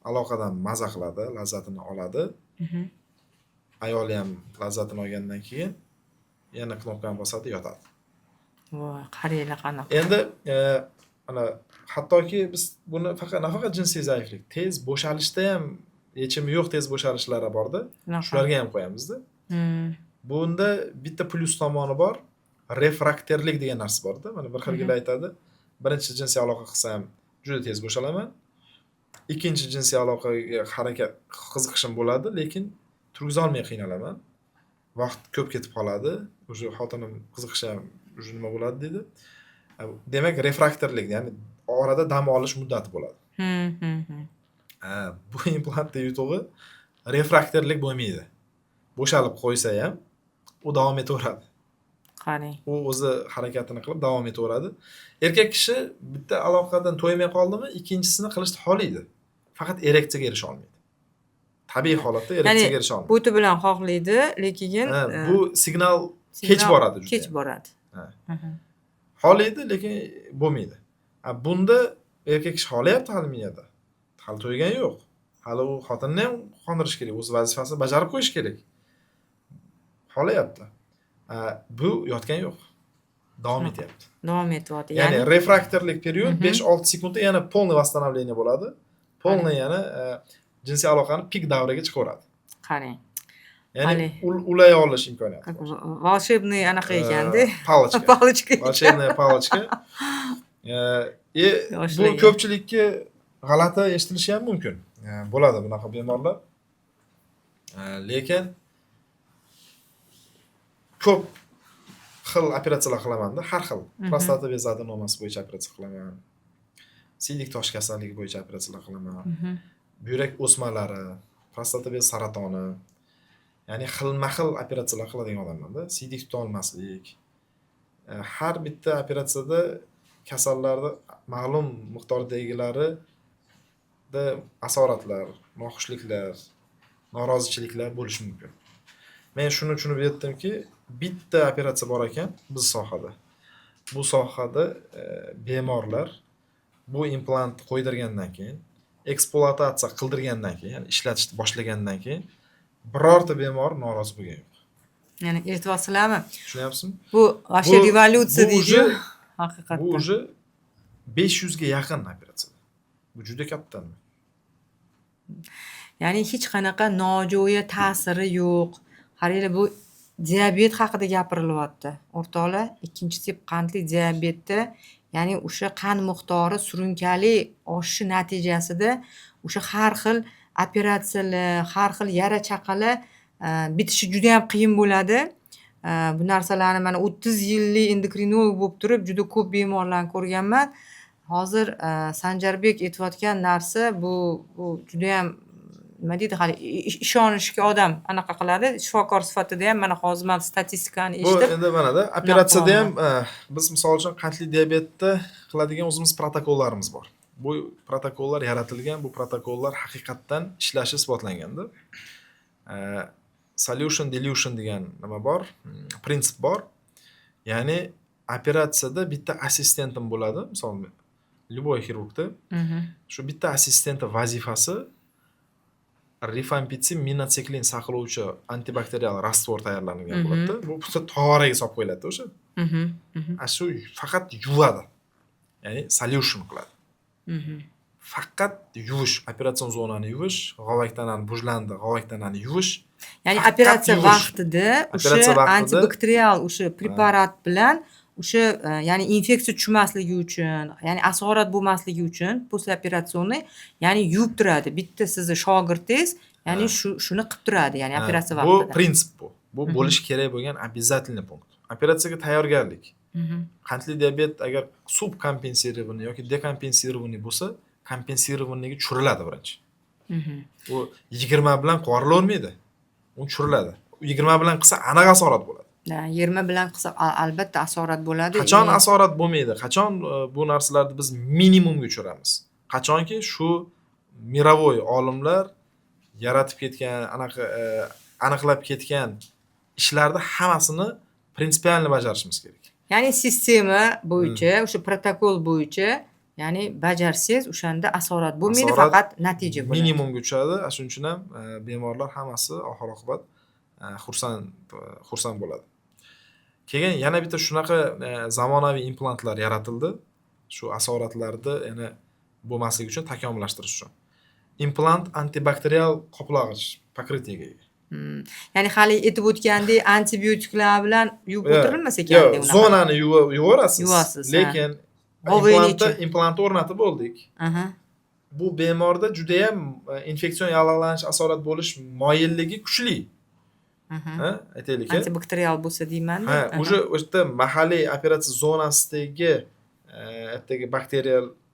Aloqadan maza qiladi, lazzatini oladi. Ayoli ham lazzatini olgandan keyin yana knopkani bosadi, yotadi. Voy, qaranglar qanaqa. Endi mana Hattoki biz buni faqat, nafaqat jinsiy zaiflik, tez bo'shalishda ham yechimi yo'q tez bo'shalishlari borda, shularga ham qo'yamizda. Bunda bitta plyus tomoni bor, refrakterlik degan narsa borda. Mana bir xilgilar aytadi, birinchi jinsiy aloqa qilsam juda tez bo'shalaman, ikkinchi jinsiy aloqaga harakat qiziqishim bo'ladi, lekin turgizolmay qiynalaman, vaqt ko'p ketib qoladi, уже xotinim qiziqishi ham уже nima bo'ladi deydi. Demak, refraktorlik, ya'ni orada dam olish muddati bo'ladi. Bu implantni yutug'i refraktorlik bo'lmaydi. Bo'shalib qo'ysa ham u davom etaveradi. Qarang. U o'zi harakatini qilib davom etaveradi. Erkak kishi bitta aloqadan to'ymay qoldimi, ikkinchisini qilishni xohlaydi. Faqat ereksiyaga erisha olmaydi. Tabiiy holatda ereksiyaga erisha olmaydi. Bo'ti bilan xohlaydi, lekin bu signal kech boradi juda. Kech boradi. Xohlaydi, lekin bo'lmaydi. Bunda erkak kishi xohlayapti hali miyada. Hali to'ygani yo'q. Hali u xotinni ham qondirish kerak, o'z vazifasini bajarib qo'yish kerak. Xohlayapti. Bu yotgan yo'q. Davom etyapti. Davom etyapti. Ya'ni refraktorlik period 5-6 sekundda yana полный восстановление bo'ladi. Полный yana jinsiy aloqani pik davriga chiqaveradi. Qarang. Ya'ni ulay olish imkoniyati. Волшебный anaqa ekanda. Палочка. Палочка. Волшебная палочка. Bu ko'pchilikka g'alati eshitilishi ham mumkin. Bo'ladi bunaqa bemorlar. Lekin ko'p xil operatsiyalar qilamanda, har xil. Prostata bezi adenomasi bo'yicha operatsiya qilaman. Siydik tosh kasalligi bo'yicha operatsiyalar qilaman. Buyrak o'smalari, prostata bezi saratoni, ya'ni xilma-xil operatsiyalar qiladigan odamman-da. Siydik tuta olmaslik. Har bitta operatsiyada kasallarni ma'lum miqdordagilarida asoratlar, noxushliklar, norozichiliklar bo'lishi mumkin. Men shuni tushunib yetdimki, bitta operatsiya bor ekan biz sohada. Bu sohada bemorlar bu implant qo'ydirgandan keyin, ekspluatatsiya qildirgandan keyin, ya'ni ishlatishni boshlagandan keyin birorta bemor norozi bo'lgan yo'q. Ya'ni e'tiborsizlarmi? Tushunyapsizmi? Bu вообще revolyutsiya deydi-yu. Haqiqatdan. Bu уже 500 ga yaqin operatsiya. Bu juda katta. Ya'ni hech qanaqa nojo'ya ta'siri yo'q. Qaranglar, bu diabet haqida gapirilyapti. O'rtoqlar, ikkinchi tip qandli diabetda, ya'ni o'sha qand miqdori surunkali oshishi natijasida o'sha har xil operatsiyalar, har xil yara chaqalar bitishi juda ham qiyin bo'ladi. Bu narsalarni mana 30 yillik endokrinolog bo'lib turib juda ko'p bemorlarni ko'rganman. Hozir Sanjarbek aytayotgan narsa bu juda ham nima deydi, hali ishonishga odam anaqa qiladi. Shifokor sifatida ham mana hozir men statistikani eshitib. Bu endi manada operatsiyada ham biz misol uchun qandli diabetda qiladigan o'zimiz protokollarimiz bor. Bu protokollar yaratilgan, bu protokollar haqiqatdan ishlashi isbotlanganda. Solution dilution degan nima bor, prinsip bor. Ya'ni operatsiyada bitta assistentim bo'ladi, misol любой xirurgda. Shu bitta assistenti vazifasi rifampitsin minotsiklin saqlovchi antibakterial раствор tayyorlangan bo'ladi. Bu bitta tog'oraga solib qo'yiladi o'sha. Shu faqat yuvadi. Ya'ni solution qiladi. Faqat yuvish, operatsion zonani yuvish, g'ovak tanani bujlandi, g'ovak tanani yuvish. Ya'ni operatsiya vaqtida o'sha antibakterial o'sha preparat bilan o'sha ya'ni infeksiya tushmasligi uchun, ya'ni asorat bo'lmasligi uchun posloperatsionniy, ya'ni yuvib turadi. Bitta sizni shogirdingiz, ya'ni shuni qilib turadi, ya'ni operatsiya vaqtida. Bu prinsip bu. Bu bo'lishi kerak bo'lgan обязательный punkt. Operatsiyaga tayyorgarlik. Qandli diabet agar subkompensированный yoki dekompensированный bo'lsa, kompensированныйga tushiriladi birinchi. U 20 bilan qovurilavermaydi. U tushiriladi. 20 bilan qilsa aniq asorat bo'ladi. 20 bilan qilsa albatta asorat bo'ladi. Qachon asorat bo'lmaydi? Qachon bu narsalarni biz minimumga tushiramiz? Qachonki shu mirovoy olimlar yaratib ketgan, anaqa aniqlab ketgan ishlarni hammasini prinsipialni bajarishimiz kerak. Ya'ni sistema bo'yicha, o'sha protokol bo'yicha, ya'ni bajarsangiz o'shanda asorat bo'lmaydi, faqat natija bo'ladi. Minimumga tushadi. Shuning uchun ham bemorlar hammasi oxir oqibat xursand bo'ladi. Keyin yana bitta shunaqa zamonaviy implantlar yaratildi. Shu asoratlarni yana bo'lmasligi uchun, takomillashtirish uchun. Implant antibakterial qoplag'ich, покрытие ga ega. Ya'ni hali aytib o'tgandek, antibiotiklar bilan yuvib o'tirilmas Yo'q, ekanda unaqa. Zonani yuvorasiz. Yuvasiz, ha. Lekin G'ovini implantni ichi. implantni o'rnatib bo'ldik. Bu bemorda judayam infeksion yallig'lanish, asorat bo'lish moyilligi kuchli. Ha, aytaylik. Antibakterial bo'lsa deymanda. Ha, уже o'sha yerda mahalliy operatsiya zonasidagi ertaga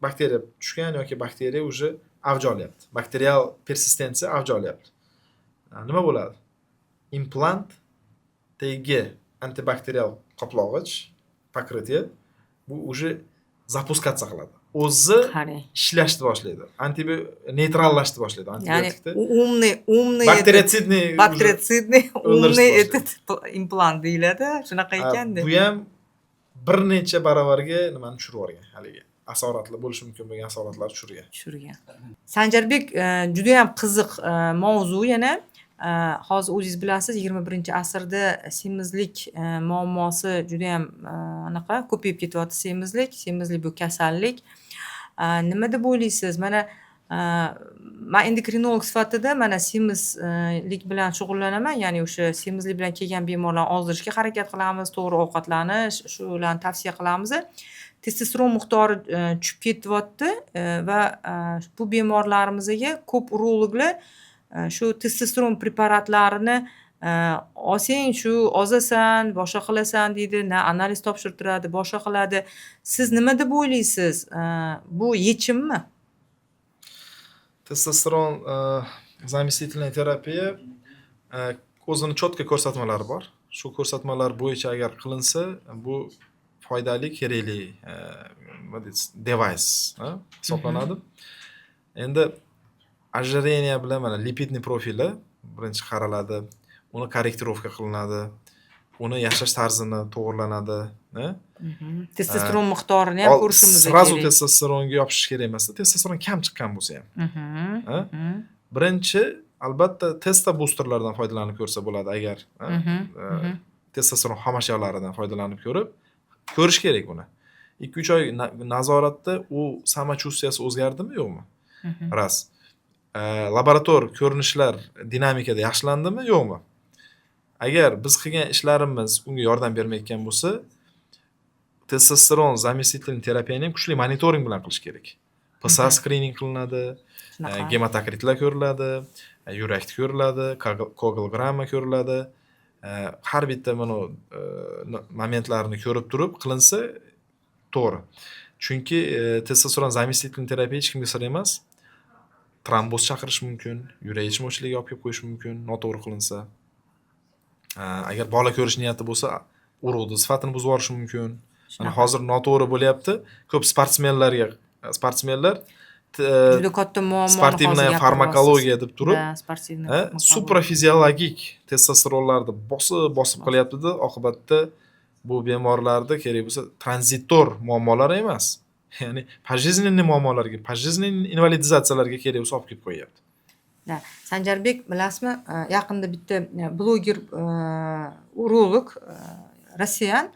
bakteriya tushgan yoki bakteriya уже avj olyapti. Bakterial persistensiya avj olyapti. Nima bo'ladi? Implant tagi antibakterial qoplog'ich, покрытие, bu уже запускаться qiladi. O'zi Qarang. ishlashni boshlaydi. Neytrallashni boshlaydi Ya'ni antibiotikni. Умный, умный Бактерицидный уже бактерицидный o'ldirishni умный boshlaydi. этот implant deyiladi. Shunaqa ekanda. Bu ham bir necha baravarga nimani tushirib yuborgan haligi. Asoratli bo'lishi mumkin bo'lgan asoratlarni tushirgan. Tushirgan. Sanjarbek, juda ham qiziq mavzu yana. Hozir o'zingiz bilasiz, 21-asrda semizlik muammosi juda ham anaqa ko'payib ketyapti semizlik. Semizlik bu kasallik. Nima deb o'ylaysiz? Mana man endokrinolog sifatida mana semizlik bilan shug'ullanaman. Ya'ni o'sha semizlik bilan kelgan bemorlarni ozdirishga harakat qilamiz, to'g'ri ovqatlanish, shularni tavsiya qilamiz. Testosteron miqdori tushib ketyapti va bu bemorlarimizga ko'p urologlar shu testosteron preparatlarini olsang, shu ozasan, boshqa qilasan deydi, na analiz topshirtiradi, boshqa qiladi. Siz nima deb o'ylaysiz? Bu yechimmi? Testosteron заместительная terapiya o'zini четко ko'rsatmalari bor. Shu ko'rsatmalar bo'yicha agar qilinsa, bu foydali, kerakli nima deysiz, device hisoblanadi. Endi ожирение bilan mana липидный profili birinchi qaraladi, uni корректировка qilinadi, uni yashash tarzini to'g'irlanadi. Testosteron miqdorini ham ko'rishimiz Сразу kerak. testosteronga yopishish kerak emasda, testosteron kam chiqqan bo'lsa ham. Ha? Birinchi, albatta, testo boosterlardan foydalanib ko'rsa bo'ladi agar, ha? Testosteron xomashyolarida foydalanib ko'rib, ko'rish kerak buni. 2-3 oy nazoratda u самочувствия si o'zgardimi, yo'qmi? Раз. Laborator ko'rinishlar dinamikada yaxshilandimi, yo'qmi? Agar biz qilgan ishlarimiz unga yordam bermayotgan bo'lsa, testosteron заместительный terapiyani ham kuchli monitoring bilan qilish kerak. PSA skrining qilinadi, gematokritlar ko'riladi, yurak ko'riladi, koagulogramma ko'riladi. Har bitta mana momentlarini ko'rib turib qilinsa to'g'ri. Chunki testosteron заместительный terapiya hech kimga sir emas. Tromboz chaqirishi mumkin, yurak yetishmovchiligiga olib kelib qo'yishi mumkin, noto'g'ri qilinsa. Agar bola ko'rish niyati bo'lsa, urug'ni sifatini buzib yuborishi mumkin. Mana hozir noto'g'ri bo'lyapti. Ko'p sportsmenlarga, sportsmenlar Juda katta muammoni hozir спортивная gapiryapsiz. farmakologiya deb turib, Да, спортивная ha, farmakologiya. suprafiziologik testosteronlarni bosib bosib qilyaptida, oqibatda bu bemorlarda kerak bo'lsa tranzitor muammolar emas. Ya'ni пожизненный muammolarga, пожизненный invalidizatsiyalarga kerak bo'lsa olib kelib qo'yyapti. Да. Sanjarbek, bilasizmi, yaqinda bitta bloger, urolog, rossiyan,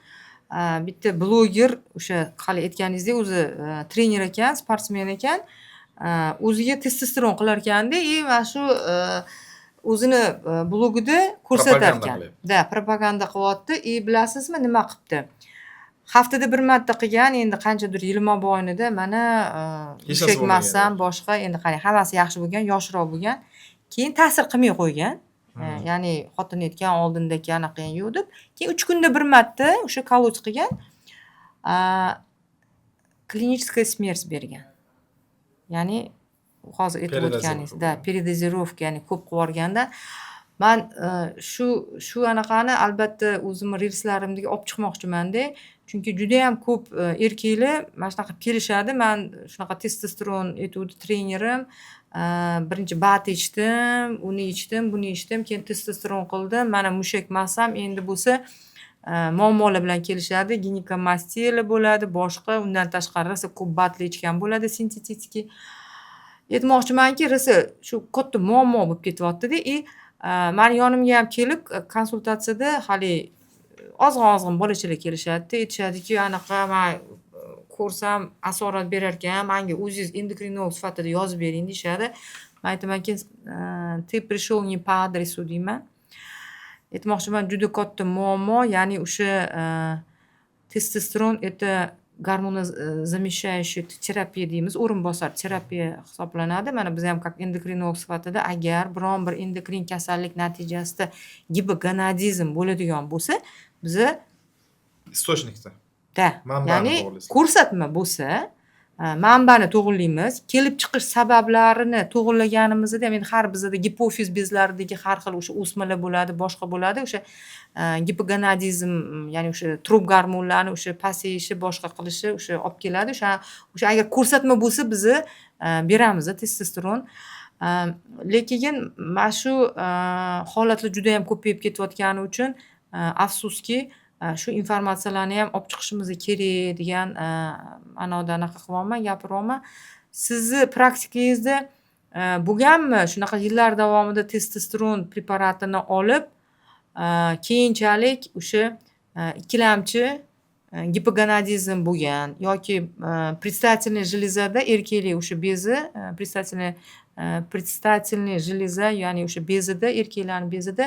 bitta bloger o'sha hali aytganingizdek o'zi trener ekan, sportsmen ekan. O'ziga testosteron qilar ekanda и mana shu o'zini blogida ko'rsatar Propaganda ekan. Qilyapti. Да, propaganda qilyapti и bilasizmi, nima qilibdi? Haftada bir marta qilgan, endi qanchadir yil mobaynida mana Hech narsa mushak bo'lmagan. Massam, boshqa, endi qarang, hammasi yaxshi bo'lgan, yoshroq bo'lgan. Keyin ta'sir qilmay qo'ygan. Ya'ni xotini aytgan, oldindagi anaqa yo'q deb. Keyin 3 kunda bir marta o'sha колоть qilgan. Клиническая смерть bergan. Ya'ni hozir aytib o'tganingiz, да, передозировка, ya'ni ko'p qilib yuborganda. Man shu anaqani albatta o'zimni reelslarimga olib chiqmoqchimanda. Chunki judayam ko'p erkaklar mana shunaqa qilib kelishadi. Man shunaqa testosteron aytuvdi trenerim, birinchi БАД ichdim, uni ichdim, buni ichdim, keyin testosteron qildim. Mana mushak massam endi bo'lsa muammolar bilan kelishadi. Ginekomastiyalar bo'ladi, boshqa, undan tashqari rosa ko'p БАД lar ichgan bo'ladi, синтетический. Aytmoqchimanki, rosa shu katta muammo bo'lib ketyaptida и mani yonimga ham kelib konsultatsiyada haligi ozg'in-ozg'in bolachalar kelishadida, aytishadiki, anaqa man ko'rsam asorat berar ekan, manga o'zingiz endokrinolog sifatida yozib bering deyishadi. Man aytamanki, "Ты пришел не по адресу", deyman. Aytmoqchiman, juda katta muammo, ya'ni o'sha testosteron — это гормонозамещающая terapiya deymiz, o'rinbosar terapiya hisoblanadi. Mana biz ham как endokrinolog sifatida agar biron bir endokrin kasallik natijasida gipogonadizm bo'ladigan bo'lsa, biza Источник da. Да, Manbani ya'ni to'g'rilaysiz. ko'rsatma bo'lsa, manbani to'g'rilaymiz. Kelib chiqish sabablarini to'g'rilaganimizda ham endi har bizada gipofiz bezlaridagi har xil o'sha o'smalar bo'ladi, boshqa bo'ladi. O'sha gipogonadizm, ya'ni o'sha trop gormonlarni o'sha pasayishi, boshqa qilishi o'sha olib keladi. O'sha agar ko'rsatma bo'lsa, biza beramiz testosteron. Lekin mana shu holatlar judayam ko'payib ketayotgani uchun, afsuski, shu informatsiyalarni ham olib chiqishimiz kerak degan ma'noda anaqa qilyapman, gapiryapman. Sizni praktikangizda bo'lganmi shunaqa yillar davomida testosteron preparatini olib, keyinchalik o'sha ikkilamchi gipogonadizm bo'lgan yoki предстательный железа da erkaklik o'sha bezi, предстательный железа, ya'ni o'sha bezida, erkaklarni bezida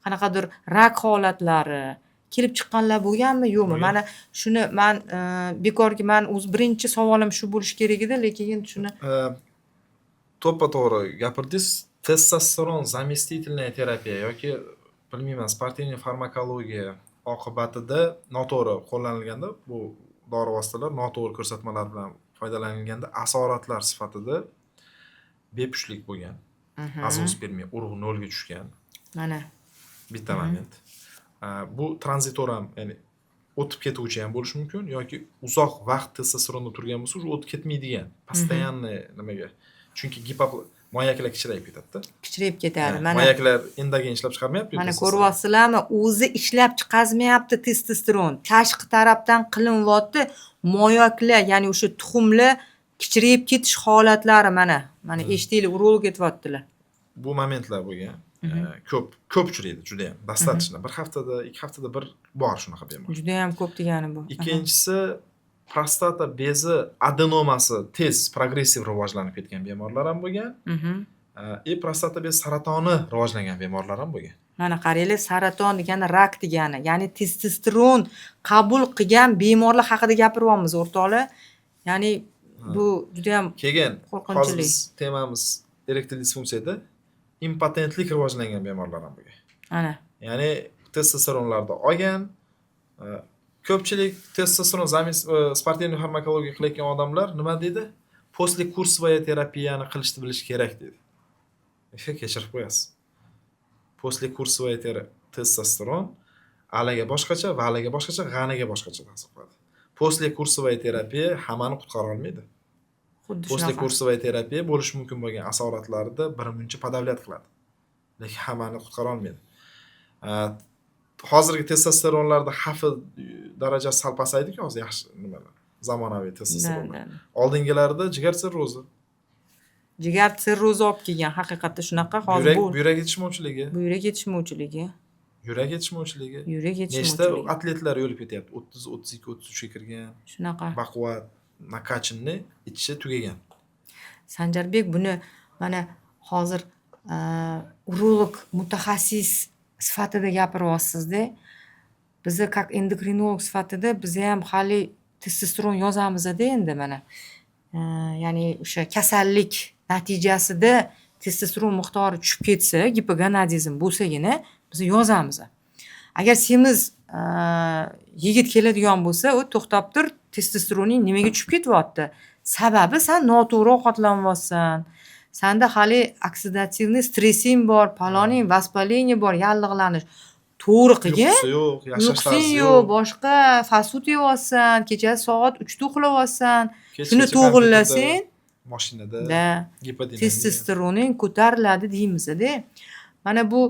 qanaqadir rak holatlari kelib chiqqanlar bo'lganmi, yo'qmi? Bo'lgan. Mana shuni man bekorga man o'zi birinchi savolim shu bo'lishi kerak edi, lekin shuni To'ppa to'g'ri gapirdingiz. Testosteron заместительная terapiya yoki, bilmayman, спортивный farmakologiya oqibatida noto'g'ri qo'llanilganda, bu dori vositalar noto'g'ri ko'rsatmalar bilan foydalanilganda asoratlar sifatida bepushtlik bo'lgan. Azoospermiya, urug' nolga tushgan. Mana. Bitta moment. Bu tranzitor ham, ya'ni o'tib ketuvchi ham bo'lishi mumkin yoki uzoq vaqt testosteronda turgan bo'lsa, уже o'tib ketmaydigan, постоянный nimaga. Chunki moyaklar kichrayib ketadi-da. Kichrayib ketadi. Ha, Mana. moyaklar endogen ishlab chiqarmayapti Mana, testosteron. ko'ryapsizlarmi? O'zi ishlab chiqazmayapti testosteron. Tashqi tarafdan qilinyapti. Moyaklar, ya'ni o'sha tuxumlar kichrayib ketish holatlari mana. Mana, eshitinglar, urolog aytyaptilar. Bu momentlar bo'lgan. Ko'p, ko'p uchraydi judayam. Достаточно. Bir haftada, 2 haftada bir bor shunaqa bemor. Judayam ko'p degani bu. Ikkinchisi, prostata bezi adenomasi tez progressiv rivojlanib ketgan bemorlar ham bo'lgan. И prostata bezi saratoni rivojlangan bemorlar ham bo'lgan. Mana qaranglar, saraton degani rak degani. Ya'ni testosteron qabul qilgan bemorlar haqida gapiryapmiz, o'rtoqlar. Ya'ni bu judayam Keyin hozir qo'rqinchli. biz temamiz erektil disfunksiyada impotentlik rivojlangan bemorlar ham bo'lgan. Ana. Ya'ni testosteronlarni olgan, ko'pchilik testosteron спортивный farmakologiya qilayotgan odamlar nima deydi? "Послекурсовая terapiyani qilishni bilish kerak", deydi. Kechirib qo'yasiz. Послекурсовая testosteron alaga boshqacha, valaga boshqacha, g'aniga boshqacha ta'sir qiladi. Послекурсовая terapiya hammani qutqara olmaydi. Xuddi shunaqa. Послекурсовая terapiya bo'lishi mumkin bo'lgan asoratlarni birmuncha подавлять qiladi. Lekin hammani qutqara olmaydi. Hozirgi testosteronlarda xavfi darajasi sal pasaydi-ku hozir, yaxshi nimalar, zamonaviy testosteronlar. Да, да. Oldingilarida jigar sirrozi, Jigar sirrozi olib kelgan, haqiqatda shunaqa. Hozir buyrak bu buyrak yetishmovchiligi, buyrak yetishmovchiligi, yurak yetishmovchiligi. Yurak Nechta yetishmovchiligi. atletlar o'lib ketyapti. 30, 32, 33 ga kirgan, Shunaqa. baquvvat, накачанный, ichishi tugagan. Sanjarbek, buni mana hozir urolog mutaxassis sifatida gapiryapsizda. Biza как endokrinolog sifatida biza ham hali testosteron yozamizda endi mana. Ya'ni o'sha kasallik natijasida testosteron miqdori tushib ketsa, gipogonadizm bo'lsagina biz yozamiz. Agar semiz yigit keladigan bo'lsa, u to'xtab tur, testosteroning nimaga tushib ketyapti? Sababi san noto'g'ri ovqatlanyapsan. Sanda hali оксидативный stressing bor, paloning воспаление bor, yallig'lanish. To'g'ri qilgin. Uyqusi yo'q, yashash Uyqusing tarzi yo'q, yo'q. boshqa fast food yeyapsan, kechasi soat 3da uxlayapsan. Kechgacha Shuni to'g'irlasang, kompyuterda, mashinada, да, gipodinamiya. testosteroning ko'tariladi deymiz-da. Mana bu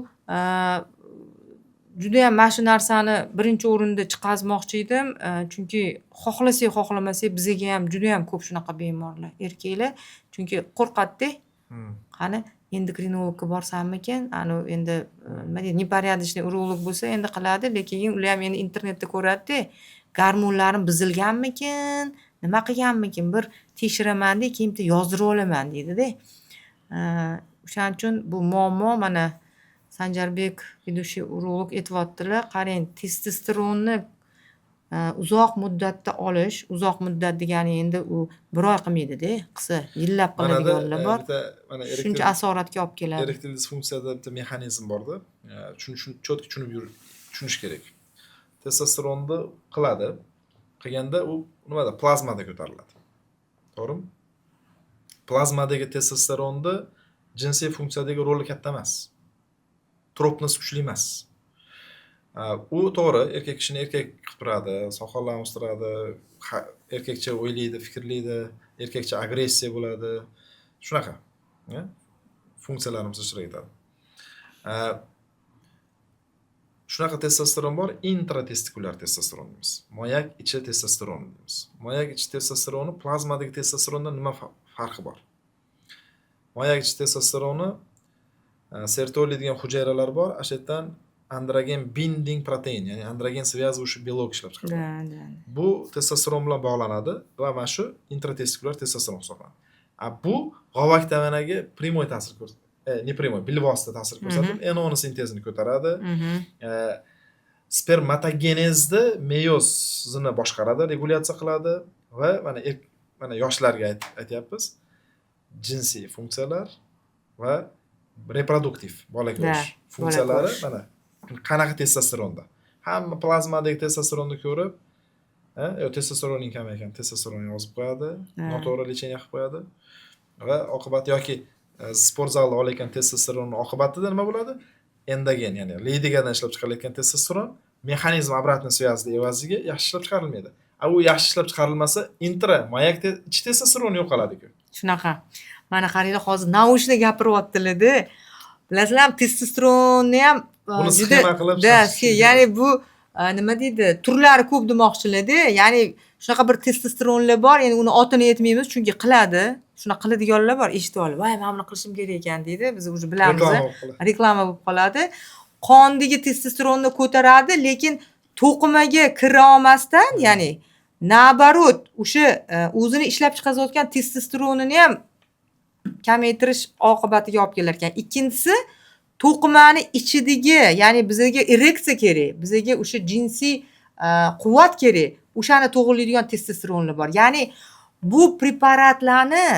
judayam mana shu narsani birinchi o'rinda chiqazmoqchi edim. Chunki xohlasak, xohlamasak bizaga ham judayam ko'p shunaqa bemorlar, erkaklar. Chunki qo'rqadi-da. Qani endokrinologga borsammikin, anavi endi nima deydi, непорядочный urolog bo'lsa endi qiladi, lekin ular ham endi internetda ko'radi-da, gormonlarim buzilganmikin. Nima qilganmikin, bir tekshiramanda, keyin bitta yozdirib olaman deydida. O'shaning uchun bu muammo. Mana Sanjarbek, ведущий urolog, aytyaptilar: qarang, testosteronni uzoq muddatda olish, uzoq muddat degani endi u bir oy qilmaydida, qilsa yillab qiladiganlar bor, bitta mana shuncha asoratga olib keladi. Erektil disfunksiyada bitta mexanizm borda, четко tushunib tushunish kerak. Testosteronni qiladi, qilganda u nimada, plazmada ko'tariladi, to'g'rimi? Plazmadagi testosteronni jinsiy funksiyadagi roli katta emas, тропность kuchli emas. U to'g'ri, erkak kishini erkak qilib turadi, soqollarni o'stiradi, erkakcha o'ylaydi, fikrlaydi, erkakcha agressiya bo'ladi, shunaqa funksiyalarimiz ishtirok etadi. Shunaqa testosteron bor, intratestikulyar testosteron deymiz, moyak ichi testosteron deymiz. Moyak ichi testosteroni plazmadagi testosterondan nima farqi bor? Moyak ichi testosteroni Sertoli degan hujayralar bor, ana shu yerdan androgen binding protein, ya'ni androgen связывающий белок ishlab chiqariladi. Да, да. Bu testosteron bilan bog'lanadi va mana shu intratestikulyar testosteron hisoblanadi. A bu g'ovak tavanaga прямой ta'sir ko'rsatadi, не прямой, bilvosita ta'sir ko'rsatib, NO sintezini ko'taradi, spermatogenezni meyozini boshqaradi, regulyatsiya qiladi. Va mana yoshlarga aytyapmiz, jinsiy funksiyalar va reproduktiv, bola ko'rish funksiyalari ko'rish. Mana qanaqa testosteronda, hamma plazmadagi testosteronni ko'rib, yo testosteroning kam ekan, testosteron yozib qo'yadi, noto'g'ri лечение qilib qo'yadi va oqibati yoki sport zalda olayotgan testosteronni oqibatida nima bo'ladi? Endogen, ya'ni Leydigadan ishlab chiqarilayotgan testosteron mexanizm обратной связni evaziga yaxshi ishlab chiqarilmaydi. A u yaxshi ishlab chiqarilmasa, intra moyak ichi testosteron yo'qoladiku. Shunaqa. Mana qaranglar, hozir научно gapiryaptilarda. Bilasizlarmi, testosteronni ham Buni juda sxema qilib да, ishlatish. Ya'ni bu nima deydi, turlari ko'p demoqchilarda. Ya'ni shunaqa bir testosteronlar bor, endi uni otini aytmaymiz, chunki qiladi. Shunaqa qiladiganlar bor, eshitib olib, voy, mana buni qilishim kerak ekan deydi. Biz уже bilamiz. Reklama bo'lib qoladi. Reklama bo'lib qoladi. Qondagi testosteronni ko'taradi, lekin to'qimaga kira olmasdan, ya'ni наоборот, o'sha o'zini ishlab chiqarayotgan testosteronini ham kamaytirish oqibatiga olib kelar ekan. Ikkinchisi, to'qimani ichidagi, ya'ni bizga ereksiya kerak, bizga o'sha jinsiy quvvat kerak, o'shani to'g'rilaydigan testosteronlar bor. Ya'ni bu preparatlarni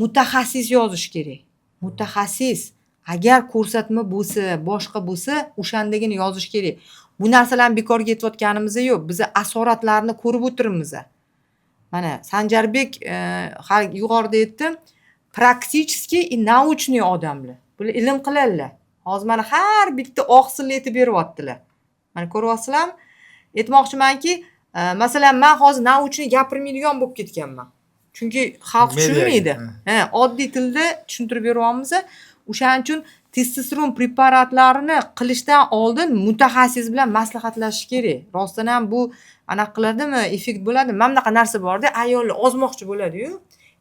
mutaxassis yozish kerak. Mutaxassis agar ko'rsatma bo'lsa, boshqa bo'lsa, o'shandagina yozish kerak. Bu narsalarni bekorga aytayotganimiz yo'q. Biz asoratlarni ko'rib o'tiribmiz. Mana Sanjarbek, hali yuqorida aytdim, практический и научный odamlar. Bular ilm qiladilar. Hozir mana har bitta oqsilni aytib beryaptilar. Mana ko'ryapsizlarmi? Aytmoqchimanki, masalan, man hozir научный gapirmaydigan bo'lib ketganman. Chunki xalq Mediaga, tushunmaydi. Ha. Ha, oddiy tilda tushuntirib beryapmiz. O'shaning uchun testosteron preparatlarini qilishdan oldin mutaxassis bilan maslahatlashish kerak. Rostdan ham bu anaqa qiladimi, effekt bo'ladimi? Mana bunaqa narsa borda, ayollar ozmoqchi bo'ladi-yu.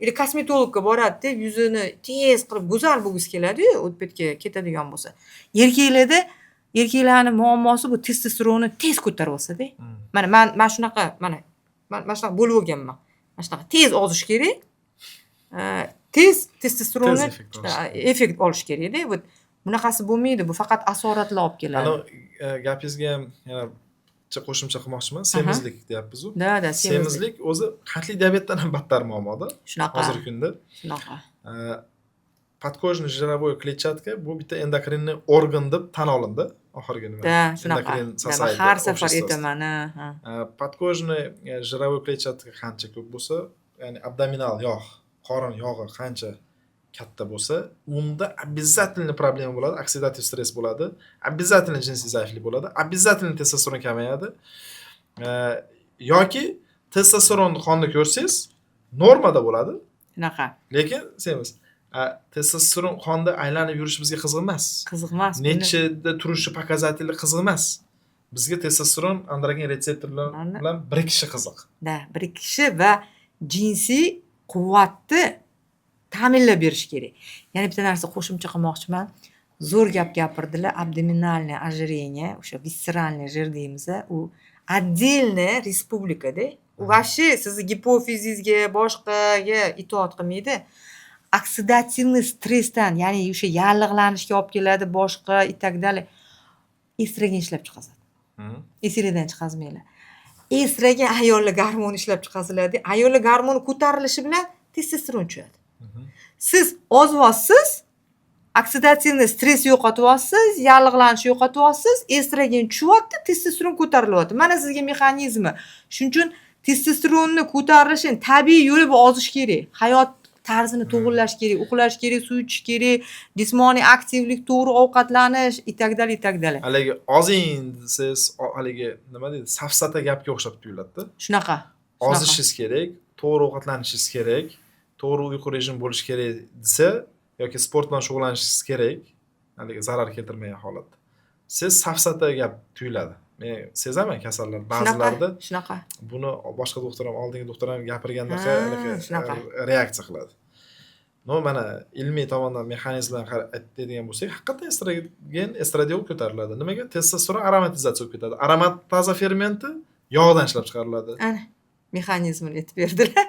Или kosmetologga boradi-da, yuzini tez qilib go'zal bo'lgisi keladi-yu, u betga ketadigan bo'lsa. Erkaklarda, erkaklarning muammosi bu testosteronni tez ko'tarib olsa-da. Mana man mana shunaqa, mana man shunaqa bo'lib olganman. Mana shunaqa tez ozish kerak. Tez testosteronni Tez effekt olish. Effekt olish kerakda. Вот bunaqasi bo'lmaydi. Bu faqat asoratlar olib keladi. Anavi gapingizga ham yana bitta qo'shimcha qilmoqchiman. Semizlik deyapmiz-u. Да, semizlik. Semizlik o'zi qandli diabetdan ham battar muammoda Shunaqa. hozirgi kunda. Shunaqa. Подкожный жировой клетчатка bu bitta endokrinniy organ deb tan olindi oxirgi nima? Да, shunaqa. Endokrin Да, man Society har safar общество si. aytaman, ha. Подкожный жировой клетчатка qancha ko'p bo'lsa, ya'ni abdominal yog', qorin yog'i qancha katta bo'lsa, unda обязательно problema bo'ladi, oksidativ stress bo'ladi, обязательно jinsiy zaiflik bo'ladi, обязательно testosteron kamayadi. Yoki testosteronni qonda ko'rsangiz normada bo'ladi, Shunaqa. lekin semiz. Testosteron qonda aylanib yurishi bizga qiziq emas. Qiziq emas. Nechida turishi показатели qiziq emas. Bizga testosteron androgen retseptorlar bilan birikishi qiziq. Да, birikishi va jinsiy quvvatni ta'minlab berish kerak. Yana bitta narsa qo'shimcha qilmoqchiman. Zo'r gap gapirdilar. Абдоминальное ожирение, o'sha висцеральный жир deymiz, u отдельная respublikada. U вообще sizni gipofizingizga, boshqaga itoat qilmaydi. Оксидативный stressdan, ya'ni o'sha yallig'lanishga olib keladi, boshqa и так далее. Estrogen ishlab chiqazadi. Esinglardan chiqazmanglar. Estrogen ayollar gormoni ishlab chiqaziladi. Ayollar gormoni ko'tarilishi bilan testosteron tushadi. Siz ozyapsiz, оксидативный stress yo'qotyapsiz, yallig'lanishni yo'qotyapsiz, estrogen tushyapti, testosteron ko'tarilyapti. Mana sizga mexanizmi. Shuning uchun testosteronni ko'tarilishini tabiiy yo'li bu ozish kerak. Hayot tarzini to'g'irlash kerak, uxlash kerak, suv ichish kerak, jismoniy aktivlik, to'g'ri ovqatlanish и так далее, и так далее. Haligi ozing desangiz, haligi nima deydi, safsata gapga o'xshab tuyuladida. Shunaqa. Ozishingiz kerak, to'g'ri ovqatlanishingiz kerak, to'g'ri uyqu rejimi bo'lishi kerak desa yoki sport bilan shug'ullanishingiz kerak, haligi zarar keltirmagan holatda. Siz safsata gap tuyuladi. Men sezaman kasallar ba'zilarida Shunaqa. buni boshqa doktor ham, oldingi doktor ham gapirgandaqa Shunaqa. reaksiya qiladi. Но mana ilmiy tomondan mexanizmlar aytadigan bo'lsak, haqiqatdan estrogen, estradiol ko'tariladi. Nimaga? Testosteron aromatizatsiya bo'lib ketadi. Aromataza fermenti yog'dan ishlab chiqariladi. Ana, mexanizmini aytib berdilar.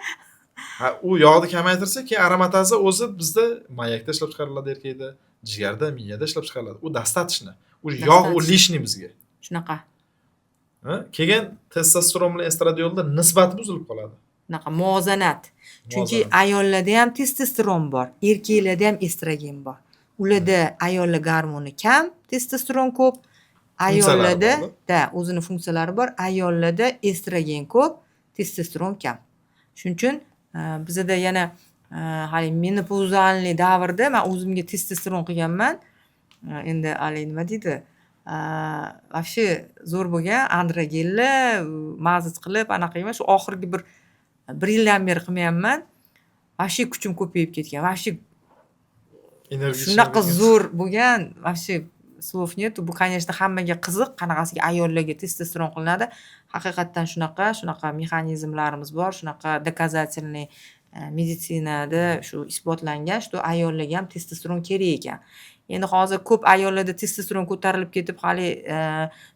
Ha, u yog'ni kamaytirsa, keyin aromataza o'zi bizda mayakda ishlab chiqariladi erkakda, jigarda, miyada ishlab chiqariladi. U достаточно. U yog' u Достаточно. лишний bizga. Shunaqa. Ha? Keyin testosteron bilan estradiolda nisbati buzilib qoladi. Shunaqa muvozanat. Chunki Muvozanat. ayollarda ham testosteron bor, erkaklarda ham estrogen bor. Ularda ayollar gormoni kam, testosteron ko'p. Funksiyalari Ayollarda bormi? Da o'zini funksiyalari bor. Ayollarda estrogen ko'p, testosteron kam. Shuning uchun bizada yana hali мenopauzальный davrda man o'zimga testosteron qilganman. Endi haligi nima deydi? Вообще zo'r bo'lgan androgenlar mazat qilib anaqa qilgan. Shu oxirgi bir yildan beri qilmayapman. Вообще kuchim ko'payib ketgan. Вообще Energiya shunaqa zo'r bo'lgan, вообще слов нету. Bu, конечно, hammaga qiziq, qanaqasiga ayollarga testosteron qilinadi. Haqiqatdan shunaqa, shunaqa mexanizmlarimiz bor, shunaqa доказательный meditsinada shu isbotlangan, что ayollarga ham testosteron kerak ekan. Endi hozir ko'p ayollarda testosteron ko'tarilib ketib, hali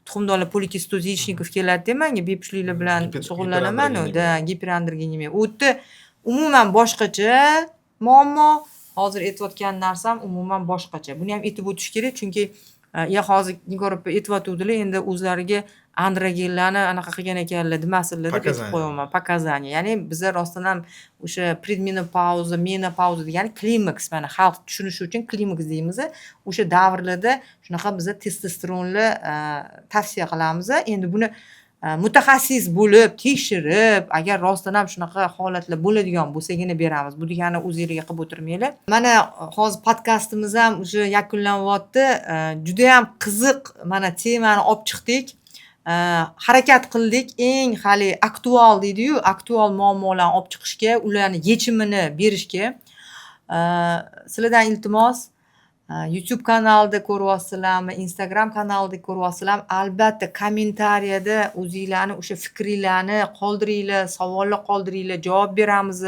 tuxumdonlar поликистоз яичников keladida manga bepushtliklar bilan shug'ullanaman. Giperandrogeniya. Да, giperandrogeniya. U yerda umuman boshqacha muammo. Hozir aytayotgan narsam umuman boshqacha. Buni ham aytib o'tish kerak, chunki ya hozir Nigor opa aytyotgandilar, endi o'zlariga androgenlarni anaqa qilgan ekanlar demasinlar deb aytib Показания. qo'yaman. Показания. Ya'ni biza rostdan ham o'sha predmenopauza, menopauza degani klimaks, mana xalq tushunishi uchun klimaks deymiz. O'sha davrlarda shunaqa biza testosteronlar tavsiya qilamiz. Endi buni mutaxassis bo'lib, tekshirib, agar rostdan ham shunaqa holatlar bo'ladigan bo'lsagina beramiz. Bu degani o'zinglarga qilib o'tirmanglar. Mana hozir podkastimiz ham уже yakunlanyapti. Judayam qiziq mana temani olib chiqdik. Harakat qildik eng hali aktual deydi-yu, aktual muammolarni olib chiqishga, ularni yechimini berishga. Sizlardan iltimos, YouTube kanalida ko'ryapsizlarmi, Instagram kanalida ko'ryapsizlarmi, albatta kommentariyada o'zinglarni o'sha fikringlarni qoldiringlar, savollar qoldiringlar, javob beramiz.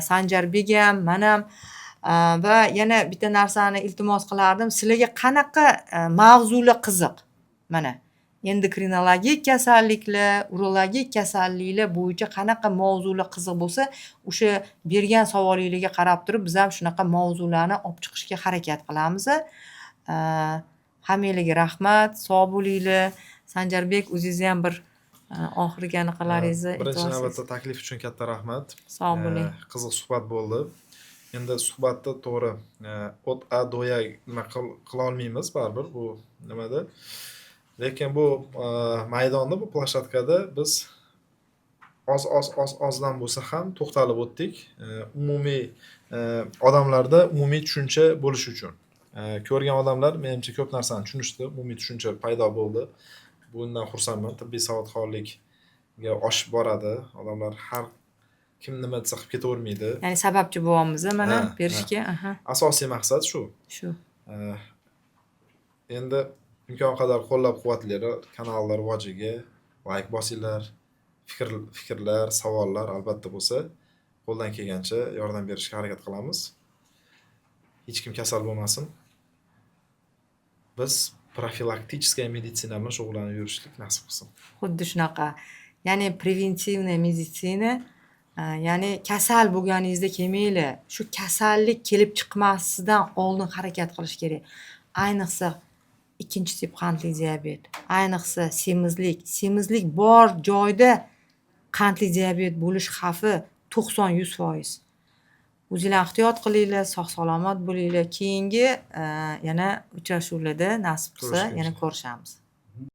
Sanjarbek ham, man ham. Va yana bitta narsani iltimos qilardim. Sizlarga qanaqa mavzular qiziq? Mana endokrinologik kasalliklar, urologik kasalliklar bo'yicha qanaqa mavzular qiziq bo'lsa, o'sha bergan savolinglarga qarab turib, biz ham shunaqa mavzularni olib chiqishga harakat qilamiz. Hammanglarga rahmat, sog' bo'linglar. Sanjarbek, o'zingizni ham bir oxirgi anaqalaringizni Birinchi aytib navbatda olsangiz. taklif uchun katta rahmat. Sog' bo'ling. Qiziq suhbat bo'ldi. Endi suhbatda to'g'ri от А до Я nima qila olmaymiz baribir bu nimada. Lekin bu maydonda, bu площадка da biz oz oz oz ozdan bo'lsa ham to'xtalib o'tdik. Umumiy odamlarda umumiy tushuncha bo'lishi uchun. Ko'rgan odamlar menimcha ko'p narsani tushunishdi, umumiy tushuncha paydo bo'ldi. Bundan xursandman. Tibbiy savodxonlikga oshib boradi. Odamlar har kim nima desa qilib ketavermaydi. Ya'ni sababchi bo'lyapmiz mana Ha. berishga. Aha. Asosiy maqsad shu. Shu. Endi imkon qadar qo'llab-quvvatlanglar kanallar rivojiga, layk bosinglar, fikrlar, savollar albatta bo'lsa, qo'ldan kelgancha yordam berishga harakat qilamiz. Hech kim kasal bo'lmasin. Biz профилактическая meditsina bilan shug'ullanib yurishlik nasib qilsin. Xuddi shunaqa. Ya'ni превентивная медицина, ya'ni kasal bo'lganingizda kelmanglar. Shu kasallik kelib chiqmasidan oldin harakat qilish kerak. Ayniqsa ikkinchi tip qandli diabet, ayniqsa semizlik. Semizlik bor joyda qandli diabet bo'lish xavfi 90-100%. O'zinglar ehtiyot qilinglar, sog' salomat bo'linglar. Keyingi yana uchrashuvlarda, nasib qilsa, Ko'rishguncha. yana ko'rishamiz.